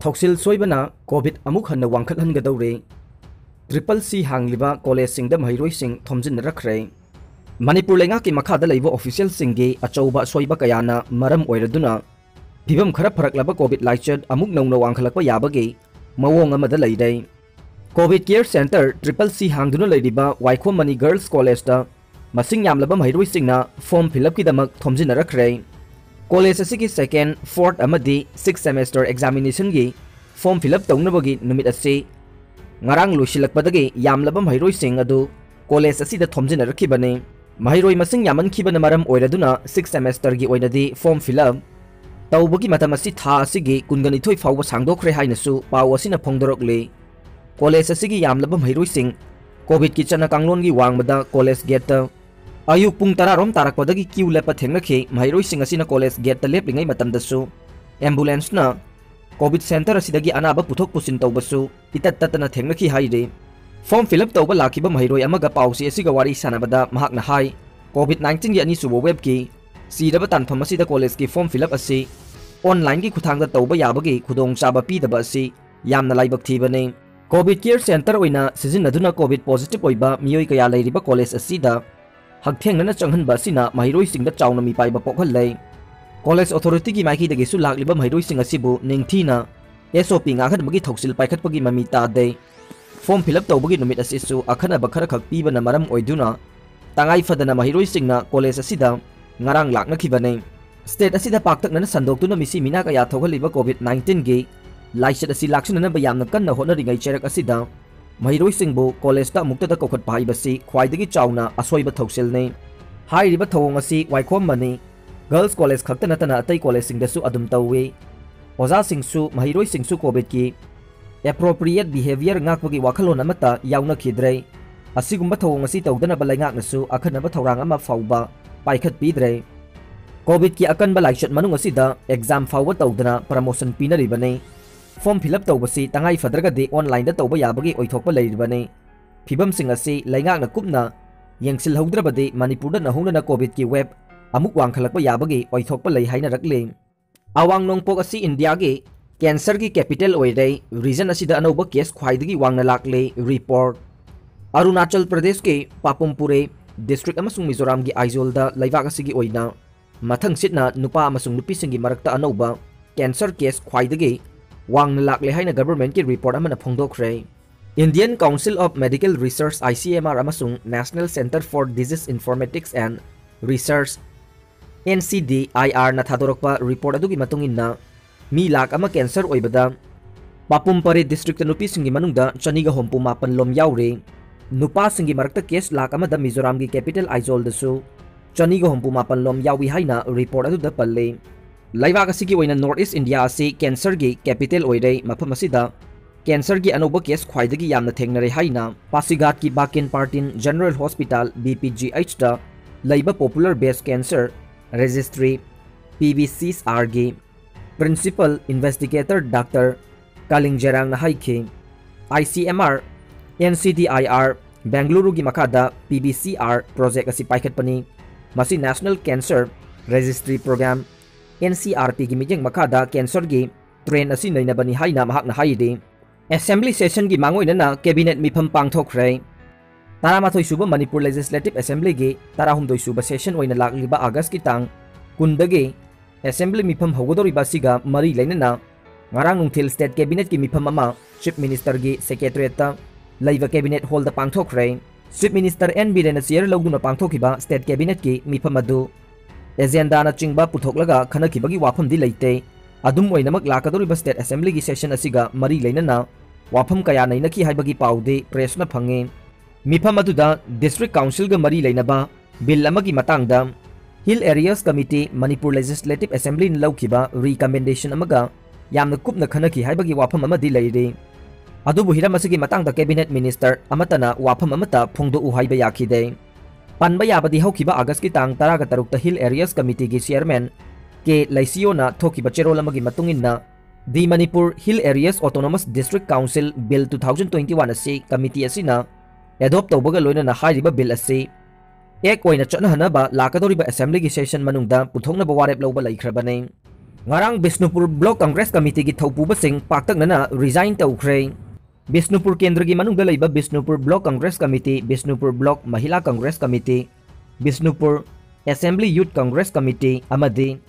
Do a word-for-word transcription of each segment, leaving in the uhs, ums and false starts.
ꯊꯧꯁꯤꯜ ꯁꯣꯏꯕꯅ ꯀꯣꯚꯤꯗ ꯑꯃꯨꯛ ꯍꯟꯅ ꯋꯥꯡꯈꯠꯍꯟꯒꯗꯧꯔꯦ꯫ ꯇ꯭ꯔꯤꯄꯜ ꯁꯤ ꯍꯥꯡꯂꯤꯕ ꯀꯣꯂꯦꯖꯁꯤꯡꯗ ꯃꯍꯩꯔꯣꯏꯁꯤꯡ ꯊꯣꯝꯖꯤꯟꯅꯔꯛꯈ꯭ꯔꯦ꯫ ꯃꯅꯤꯄꯨꯔ ꯂꯩꯉꯥꯛꯀꯤ ꯃꯈꯥꯗ ꯂꯩꯕ ꯑꯣꯐꯤꯁꯤꯌꯦꯜꯁꯤꯡꯒꯤ ꯑꯆꯧꯕ ꯑꯁꯣꯏꯕ ꯀꯌꯥꯅ ꯃꯔꯝ ꯑꯣꯏꯔꯗꯨꯅ ꯐꯤꯕꯝ ꯈꯔ ꯐꯔꯛꯂꯕ ꯀꯣꯚꯤꯗ ꯂꯥꯏꯆꯠ ꯑꯃꯨꯛ ꯅꯧꯅ ꯋꯥꯡꯈꯠꯂꯛꯄ ꯌꯥꯕꯒꯤ ꯃꯑꯣꯡ ꯑꯃꯗ ꯂꯩꯔꯦ꯫ ꯀꯣꯚꯤꯗ ꯀꯦꯌꯔ ꯁꯦꯟꯇꯔ ꯇ꯭ꯔꯤꯄꯜ ꯁꯤ ꯍꯥꯡꯗꯨꯅ ꯂꯩꯔꯤꯕ ꯋꯥꯏꯈꯣꯝ ꯃꯅꯤ ꯒꯔꯜꯁ ꯀꯣꯂꯦꯖꯇ ꯃꯁꯤꯡ ꯌꯥꯝꯂꯕ ꯃꯍꯩꯔꯣꯏꯁꯤꯡꯅ ꯐꯣꯔꯝ ꯐꯤꯜ ꯑꯞꯀꯤꯗꯃꯛ ꯊꯣꯝꯖꯤꯟꯅꯔꯛꯈ꯭ꯔꯦ꯫ ꯀꯣꯂꯦꯖ ꯑꯁꯤꯒꯤ ꯁꯦꯀꯦꯟ, ꯐꯣꯔꯠ ꯑꯃꯗꯤ ꯁꯤꯛꯁ ꯁꯦꯃꯦꯁꯇꯔ ꯑꯦꯛꯖꯥꯃꯤꯅꯦꯁꯟꯒꯤ ꯐꯣꯔꯝ ꯐꯤꯜ ꯑꯞ ꯇꯧꯅꯕꯒꯤ ꯅꯨꯃꯤꯠ ꯑꯁꯤ ꯉꯔꯥꯡ ꯂꯣꯏꯁꯤꯜꯂꯛꯄꯗꯒꯤ ꯌꯥꯝꯂꯕ ꯃꯍꯩꯔꯣꯏꯁꯤꯡ ꯑꯗꯨ ꯀꯣꯂꯦꯖ ꯑꯁꯤꯗ ꯊꯣꯝꯖꯤꯟꯅꯔꯛꯈꯤꯕꯅꯤ꯫ ꯃꯍꯩꯔꯣꯏ ꯃꯁꯤꯡ ꯌꯥꯝꯃꯟꯈꯤꯕꯅ ꯃꯔꯝ ꯑꯣꯏꯔꯗꯨꯅ ꯁꯤꯛꯁ ꯁꯦꯃꯦꯁꯇꯔꯒꯤ ꯑꯣꯏꯅꯗꯤ ꯐꯣꯔꯝ ꯐꯤꯜ ꯑꯞ ꯇꯧꯕꯒꯤ ꯃꯇꯝ ꯑꯁꯤ ꯊꯥ ꯑꯁꯤꯒꯤ ꯀꯨꯟꯒꯅꯤꯊꯣꯏ ꯐꯥꯎꯕ ꯁꯥꯡꯗꯣꯛꯈ꯭ꯔꯦ ꯍꯥꯏꯅꯁꯨ ꯄꯥꯎ ꯑꯁꯤꯅ ꯐꯣꯡꯗꯣꯔꯛꯂꯤ꯫ ꯀꯣꯂꯦꯖ ꯑꯁꯤꯒꯤ ꯌꯥꯝꯂꯕ ꯃꯍꯩꯔꯣꯏꯁꯤꯡ ꯀꯣꯚꯤꯗꯀꯤ ꯆꯠꯅ ꯀꯥꯡꯂꯣꯟꯒꯤ ꯋꯥꯡꯃꯗ ꯀꯣꯂꯦꯖ ꯒꯦꯠꯇ ꯑꯌꯨꯛ ꯄꯨꯡ ꯇꯔꯥ ꯔꯣꯝ ꯇꯥꯔꯛꯄꯗꯒꯤ ꯀ꯭ꯌꯨ ꯂꯦꯞꯄ ꯊꯦꯡꯅꯈꯤ꯫ ꯃꯍꯩꯔꯣꯏꯁꯤꯡ ꯑꯁꯤꯅ ꯀꯣꯂꯦꯖ ꯒꯦꯠꯇ ꯂꯦꯞꯂꯤꯉꯩ ꯃꯇꯝꯗꯁꯨ ꯑꯦꯝꯕꯨꯂꯦꯟꯁꯅ ꯀꯣꯚꯤꯗ ꯁꯦꯟꯇꯔ ꯑꯁꯤꯗꯒꯤ ꯑꯅꯥꯕ ꯄꯨꯊꯣꯛ ꯄꯨꯁꯤꯟ ꯇꯧꯕꯁꯨ ꯏꯇꯠ ꯇꯠꯇꯅ ꯊꯦꯡꯅꯈꯤ ꯍꯥꯏꯔꯤ꯫ ꯐꯣꯔꯝ ꯐꯤꯜ ꯑꯞ ꯇꯧꯕ ꯂꯥꯛꯈꯤꯕ ꯃꯍꯩꯔꯣꯏ ꯑꯃꯒ ꯄꯥꯎꯆꯦ ꯑꯁꯤꯒ ꯋꯥꯔꯤ ꯁꯥꯟꯅꯕꯗ ꯃꯍꯥꯛꯅ ꯍꯥꯏ, ꯀꯣꯚꯤꯗ ꯅꯥꯏꯟꯇꯤꯟꯒꯤ ꯑꯅꯤꯁꯨꯕ ꯋꯦꯕꯀꯤ ꯆꯤꯔꯕ ꯇꯥꯟꯐꯝ ꯑꯁꯤꯗ ꯀꯣꯂꯦꯖꯀꯤ ꯐꯣꯔꯝ ꯐꯤꯜ ꯑꯞ ꯑꯁꯤ ꯑꯣꯟꯂꯥꯏꯟꯒꯤ ꯈꯨꯠꯊꯥꯡꯗ ꯇꯧꯕ ꯌꯥꯕꯒꯤ ꯈꯨꯗꯣꯡꯆꯥꯕ ꯄꯤꯗꯕ ꯑꯁꯤ ꯌꯥꯝꯅ ꯂꯥꯏꯕꯛ ꯊꯤꯕꯅꯤ꯫ ꯀꯣꯚꯤꯗ ꯀꯦꯌꯔ ꯁꯦꯟꯇꯔ ꯑꯣꯏꯅ ꯁꯤꯖꯤꯟꯅꯗꯨꯅ ꯀꯣꯚꯤꯗ ꯄꯣꯖꯤꯇꯤꯚ ꯑꯣꯏꯕ ꯃꯤꯑꯣꯏ ꯀꯌꯥ ꯂꯩꯔꯤꯕ ꯀꯣꯂꯦꯖ ꯑꯁꯤꯗ ꯍꯛꯊꯦꯡꯅꯅ ꯆꯪꯍꯟꯕ ꯑꯁꯤꯅ ꯃꯍꯩꯔꯣꯏꯁꯤꯡꯗ ꯆꯥꯎꯅ ꯃꯤꯄꯥꯏꯕ ꯄꯣꯛꯍꯜꯂꯦ꯫ ꯀꯣꯂꯦꯖ ꯑꯣꯊꯣꯔꯤꯇꯤꯒꯤ ꯃꯥꯏꯀꯩꯗꯒꯤꯁꯨ ꯂꯥꯛꯂꯤꯕ ꯃꯍꯩꯔꯣꯏꯁꯤꯡ ꯑꯁꯤꯕꯨ ꯅꯤꯡꯊꯤꯅ ꯑꯦꯁ ꯑꯣ ꯄꯤ ꯉꯥꯛꯍꯟꯕꯒꯤ ꯊꯧꯁꯤꯜ ꯄꯥꯏꯈꯠꯄꯒꯤ ꯃꯃꯤ ꯇꯥꯗꯦ꯫ ꯐꯣꯔꯝ ꯐꯤꯜ ꯑꯞ ꯇꯧꯕꯒꯤ ꯅꯨꯃꯤꯠ ꯑꯁꯤꯁꯨ ꯑꯈꯟꯅꯕ ꯈꯔꯈꯛ ꯄꯤꯕꯅ ꯃꯔꯝ ꯑꯣꯏꯗꯨꯅ ꯇꯉꯥꯏ ꯐꯗꯅ ꯃꯍꯩꯔꯣꯏꯁꯤꯡꯅ ꯀꯣꯂꯦꯖ ꯑꯁꯤꯗ ꯉꯔꯥꯡ ꯂꯥꯛꯅꯈꯤꯕꯅꯤ꯫ ꯁ꯭ꯇꯦꯠ ꯑꯁꯤꯗ ꯄꯥꯛꯇꯛꯅꯅ ꯁꯟꯗꯣꯛꯇꯨꯅ ꯃꯤꯁꯤ ꯃꯤꯅꯥ ꯀꯌꯥ ꯊꯣꯛꯍꯜꯂꯤꯕ ꯀꯣꯚꯤꯗ ꯅꯥꯏꯟꯇꯤꯟꯒꯤ ꯂꯥꯏꯆꯠ ꯑꯁꯤ ꯂꯥꯛꯁꯤꯟꯅꯅꯕ ꯌꯥꯝꯅ ꯀꯟꯅ ꯍꯣꯠꯅꯔꯤꯉꯩ ꯆꯩꯔꯛ ꯑꯁꯤꯗ ꯃꯍꯩꯔꯣꯏꯁꯤꯡꯕꯨ ꯀꯣꯂꯦꯖꯇ ꯑꯃꯨꯛꯇꯗ ꯀꯧꯈꯠꯄ ꯍꯥꯏꯕꯁꯤ ꯈ꯭ꯋꯥꯏꯗꯒꯤ ꯆꯥꯎꯅ ꯑꯁꯣꯏꯕ ꯊꯧꯁꯤꯜꯅꯤ꯫ ꯍꯥꯏꯔꯤꯕ ꯊꯧꯑꯣꯡ ꯑꯁꯤ ꯋꯥꯏꯈꯣꯝ ꯃꯅꯤ ꯒꯔꯜꯁ ꯀꯣꯂꯦꯖ ꯈꯛꯇ ꯅꯠꯇꯅ ꯑꯇꯩ ꯀꯣꯂꯦꯖꯁꯤꯡꯗꯁꯨ ꯑꯗꯨꯝ ꯇꯧꯏ꯫ ꯑꯣꯖꯥꯁꯤꯡꯁꯨ ꯃꯍꯩꯔꯣꯏꯁꯤꯡꯁꯨ ꯀꯣꯚꯤꯗꯀꯤ ꯑꯦꯄ꯭ꯔꯣꯄ꯭ꯔꯤꯌꯦꯠ ꯕꯤꯍꯦꯕꯤꯌꯔ ꯉꯥꯛꯄꯒꯤ ꯋꯥꯈꯜꯂꯣꯟ ꯑꯃꯠꯇ ꯌꯥꯎꯅꯈꯤꯗ꯭ꯔꯦ꯫ ꯑꯁꯤꯒꯨꯝꯕ ꯊꯧꯑꯣꯡ ꯑꯁꯤ ꯇꯧꯗꯅꯕ ꯂꯩꯉꯥꯛꯅꯁꯨ ꯑꯈꯟꯅꯕ ꯊꯧꯔꯥꯡ ꯑꯃ ꯐꯥꯎꯕ ꯄꯥꯏꯈꯠꯄꯤꯗ꯭ꯔꯦ꯫ ꯀꯣꯚꯤꯗꯀꯤ ꯑꯀꯟꯕ ꯂꯥꯏꯆꯠ ꯃꯅꯨꯡ ꯑꯁꯤꯗ ꯑꯦꯛꯖꯥꯝ ꯐꯥꯎꯕ ꯇꯧꯗꯅ ꯄ꯭ꯔꯃꯣꯁꯟ ꯄꯤꯅꯔꯤꯕꯅꯤ꯫ ꯐꯣꯔꯝ ꯐꯤꯜ ꯑꯞ ꯇꯧꯕꯁꯤ ꯇꯉꯥꯏ ꯐꯗ꯭ꯔꯒꯗꯤ ꯑꯣꯟꯂꯥꯏꯟꯗ ꯇꯧꯕ ꯌꯥꯕꯒꯤ ꯑꯣꯏꯊꯣꯛꯄ ꯂꯩꯔꯤꯕꯅꯤ꯫ ꯐꯤꯕꯝꯁꯤꯡ ꯑꯁꯤ ꯂꯩꯉꯥꯛꯅ ꯀꯨꯞꯅ ꯌꯦꯡꯁꯤꯜꯍꯧꯗ꯭ꯔꯕꯗꯤ ꯃꯅꯤꯄꯨꯔꯗ ꯅꯧꯍꯧꯅꯅ ꯀꯣꯚꯤꯗꯀꯤ ꯋꯦꯕ ꯑꯃꯨꯛ ꯋꯥꯡꯈꯠꯂꯛꯄ ꯌꯥꯕꯒꯤ ꯑꯣꯏꯊꯣꯛꯄ ꯂꯩ ꯍꯥꯏꯅꯔꯛꯂꯤ꯫ ꯑꯋꯥꯡ ꯅꯣꯡꯄꯣꯛ ꯑꯁꯤ ꯏꯟꯗꯤꯌꯥꯒꯤ Cancerꯒꯤ capital ꯑꯣꯏꯔꯦ, region ꯑꯁꯤꯗ ꯑꯅꯧꯕ case ꯈ꯭ꯋꯥꯏꯗꯒꯤ ꯋꯥꯡꯅ ꯂꯥꯛꯂꯦ꯫ Report꯫ ꯑꯔꯨꯅꯥꯆꯜ ꯄ꯭ꯔꯗꯦꯁꯀꯤ ꯄꯥꯄꯨꯝ ꯄꯨꯔꯦ district ꯑꯃꯁꯨꯡ ꯃꯤꯖꯣꯔꯥꯝꯒꯤ ꯑꯥꯏꯖꯣꯜꯗ ꯂꯩꯕꯥꯛ ꯑꯁꯤꯒꯤ ꯑꯣꯏꯅ ꯃꯊꯪꯁꯤꯠꯅ ꯅꯨꯄꯥ ꯑꯃꯁꯨꯡ ꯅꯨꯄꯤꯁꯤꯡꯒꯤ ꯃꯔꯛꯇ ꯑꯅꯧꯕ cancer case ꯈ꯭ꯋꯥꯏꯗꯒꯤ ꯋꯥꯡꯅ ꯂꯥꯛꯂꯦ ꯍꯥꯏꯅ governmentꯀꯤ report ꯑꯃꯅ ꯐꯣꯡꯗꯣꯛꯈ꯭ꯔꯦ꯫ Indian Council of Medical Research, ICMR, ꯑꯃꯁꯨꯡ National Centre for Disease Informatics and Research, NCDIRꯅ ꯊꯥꯗꯣꯔꯛꯄ report ꯑꯗꯨꯒꯤ ꯃꯇꯨꯡ ꯏꯟꯅ, ꯃꯤ ꯂꯥꯈ ꯑꯃ cancer ꯑꯣꯏꯕꯗ ꯄꯥꯄꯨꯝ ꯄꯔꯦ districtꯇ ꯅꯨꯄꯤꯁꯤꯡꯒꯤ ꯃꯅꯨꯡꯗ ꯆꯅꯤꯒ ꯍꯨꯝꯐꯨ ꯃꯥꯄꯟ ꯂꯣꯝ ꯌꯥꯎꯔꯤ꯫ ꯅꯨꯄꯥꯁꯤꯡꯒꯤ ꯃꯔꯛꯇ case ꯂꯥꯈ ꯑꯃꯗ ꯃꯤꯖꯣꯔꯥꯝꯒꯤ capital ꯑꯥꯏꯖꯣꯜꯗꯁꯨ ꯆꯅꯤꯒ ꯍꯨꯝꯐꯨ ꯃꯥꯄꯟ ꯂꯣꯝ ꯌꯥꯎꯏ ꯍꯥꯏꯅ report ꯑꯗꯨꯗ ꯄꯜꯂꯤ꯫ ꯂꯩꯕꯥꯛ ꯑꯁꯤꯒꯤ ꯑꯣꯏꯅ North East India ꯑꯁꯤ cancerꯒꯤ capital ꯑꯣꯏꯔꯦ꯫ ꯃꯐꯝ ꯑꯁꯤꯗ cancerꯒꯤ ꯑꯅꯧꯕ case ꯈ꯭ꯋꯥꯏꯗꯒꯤ ꯌꯥꯝꯅ ꯊꯦꯡꯅꯔꯦ ꯍꯥꯏꯅ ꯄꯥꯁꯤꯒꯥꯠꯀꯤ ꯕꯥꯀꯤꯟ ꯄꯥꯔꯇꯤꯟ General Hospital, BPGHꯇ ꯂꯩꯕ Popular Breast Cancer Registry, PBCRꯒꯤ principal investigator Doctor ꯀꯥꯂꯤꯡ ꯖꯦꯔꯥꯡꯅ ꯍꯥꯏꯈꯤ꯫ ICMR, NCDIR, ꯕꯦꯡꯒꯂꯨꯔꯨꯒꯤ ꯃꯈꯥꯗ PBCR project ꯑꯁꯤ ꯄꯥꯏꯈꯠꯄꯅꯤ꯫ ꯃꯁꯤ National Cancer Registry Program, NCRPꯒꯤ ꯃꯤꯠꯌꯦꯡ ꯃꯈꯥꯗ cancerꯒꯤ trend ꯑꯁꯤ ꯅꯩꯅꯕꯅꯤ ꯍꯥꯏꯅ ꯃꯍꯥꯛꯅ ꯍꯥꯏꯔꯤ꯫ Assembly sessionꯒꯤ ꯃꯥꯡꯑꯣꯏꯅꯅ cabinet ꯃꯤꯐꯝ ꯄꯥꯡꯊꯣꯛꯈ꯭ꯔꯦ꯫ ꯇꯔꯥꯃꯥꯊꯣꯏ ꯁꯨꯕ ꯃꯅꯤꯄꯨꯔ Legislative Assemblyꯒꯤ ꯇꯔꯥꯍꯨꯝꯗꯣꯏ ꯁꯨꯕ session ꯑꯣꯏꯅ ꯂꯥꯛꯂꯤꯕ Augustꯀꯤ ꯇꯥꯡ ꯀꯨꯟꯗꯒꯤ assembly ꯃꯤꯐꯝ ꯍꯧꯒꯗꯧꯔꯤꯕ ꯑꯁꯤꯒ ꯃꯔꯤ ꯂꯩꯅꯅ ꯉꯔꯥꯡ ꯅꯨꯡꯊꯤꯜ state cabinetꯀꯤ ꯃꯤꯐꯝ ꯑꯃ Chief Ministerꯒꯤ secretariatꯇ ꯂꯩꯕ cabinet hallꯗ ꯄꯥꯡꯊꯣꯛꯈ꯭ꯔꯦ꯫ Chief Minister N ꯕꯤꯔꯦꯟꯅ chair ꯂꯧꯗꯨꯅ ꯄꯥꯡꯊꯣꯛꯈꯤꯕ state cabinetꯀꯤ ꯃꯤꯐꯝ ꯑꯗꯨ agendaꯅꯆꯤꯡꯕ ꯄꯨꯊꯣꯛꯂꯒ ꯈꯟꯅꯈꯤꯕꯒꯤ ꯋꯥꯐꯝꯗꯤ ꯂꯩꯇꯦ꯫ ꯑꯗꯨꯝ ꯑꯣꯏꯅꯃꯛ, ꯂꯥꯛꯀꯗꯧꯔꯤꯕ state assemblyꯒꯤ session ꯑꯁꯤꯒ ꯃꯔꯤ ꯂꯩꯅꯅ ꯋꯥꯐꯝ ꯀꯌꯥ ꯅꯩꯅꯈꯤ ꯍꯥꯏꯕꯒꯤ ꯄꯥꯎꯗꯤ pressꯅ ꯐꯪꯉꯤ꯫ ꯃꯤꯐꯝ ꯑꯗꯨꯗ district councilꯒ ꯃꯔꯤ ꯂꯩꯅꯕ bill ꯑꯃꯒꯤ ꯃꯇꯥꯡꯗ Hill Areas Committee, Manipur Legislative Assemblyꯅ ꯂꯧꯈꯤꯕ recommendation ꯑꯃꯒ ꯌꯥꯝꯅ ꯀꯨꯞꯅ ꯈꯟꯅꯈꯤ ꯍꯥꯏꯕꯒꯤ ꯋꯥꯐꯝ ꯑꯃꯗꯤ ꯂꯩꯔꯤ꯫ ꯑꯗꯨꯕꯨ ꯍꯤꯔꯝ ꯑꯁꯤꯒꯤ ꯃꯇꯥꯡꯗ cabinet minister ꯑꯃꯠꯇꯅ ꯋꯥꯐꯝ ꯑꯃꯠꯇ ꯐꯣꯡꯗꯣꯛꯎ ꯍꯥꯏꯕ ꯌꯥꯈꯤꯗꯦ꯫ ꯄꯟꯕ ꯌꯥꯕꯗꯤ, ꯍꯧꯈꯤꯕ Augustꯀꯤ ꯇꯥꯡ ꯇꯔꯥꯒ ꯇꯔꯨꯛꯇ Hill Areas Committeeꯒꯤ chairman ꯀꯦ ꯂꯩꯁꯤꯌꯣꯅ ꯊꯣꯛꯈꯤꯕ ꯆꯦꯔꯣꯜ ꯑꯃꯒꯤ ꯃꯇꯨꯡ ꯏꯟꯅ, The Manipur Hill Areas Autonomous District Council Bill two thousand twenty-one ꯑꯁꯤ committee ꯑꯁꯤꯅ adopt ꯇꯧꯕꯒ ꯂꯣꯏꯅꯅ ꯍꯥꯏꯔꯤꯕ bill ꯑꯁꯤ act ꯑꯣꯏꯅ ꯆꯠꯅꯍꯟꯅꯕ ꯂꯥꯛꯀꯗꯧꯔꯤꯕ assemblyꯒꯤ session ꯃꯅꯨꯡꯗ ꯄꯨꯊꯣꯛꯅꯕ ꯋꯥꯔꯦꯞ ꯂꯧꯕ ꯂꯩꯈ꯭ꯔꯕꯅꯤ꯫ ꯉꯔꯥꯡ ꯕꯤꯁꯅꯨꯄꯨꯔ ꯕ꯭ꯂꯣꯛ ꯀꯪꯒ꯭ꯔꯦꯁ ꯀꯃꯤꯇꯤꯒꯤ ꯊꯧꯄꯨꯕꯁꯤꯡ ꯄꯥꯛꯇꯛꯅꯅ ꯔꯤꯖꯥꯏꯟ ꯇꯧꯈ꯭ꯔꯦ꯫ ꯕꯤꯁꯅꯨꯄꯨꯔ ꯀꯦꯟꯗ꯭ꯔꯒꯤ ꯃꯅꯨꯡꯗ ꯂꯩꯕ Bishnupur block Congress committee, Bishnupur block Mahila Congress committee, Bishnupur assembly youth Congress committee ꯑꯃꯗꯤ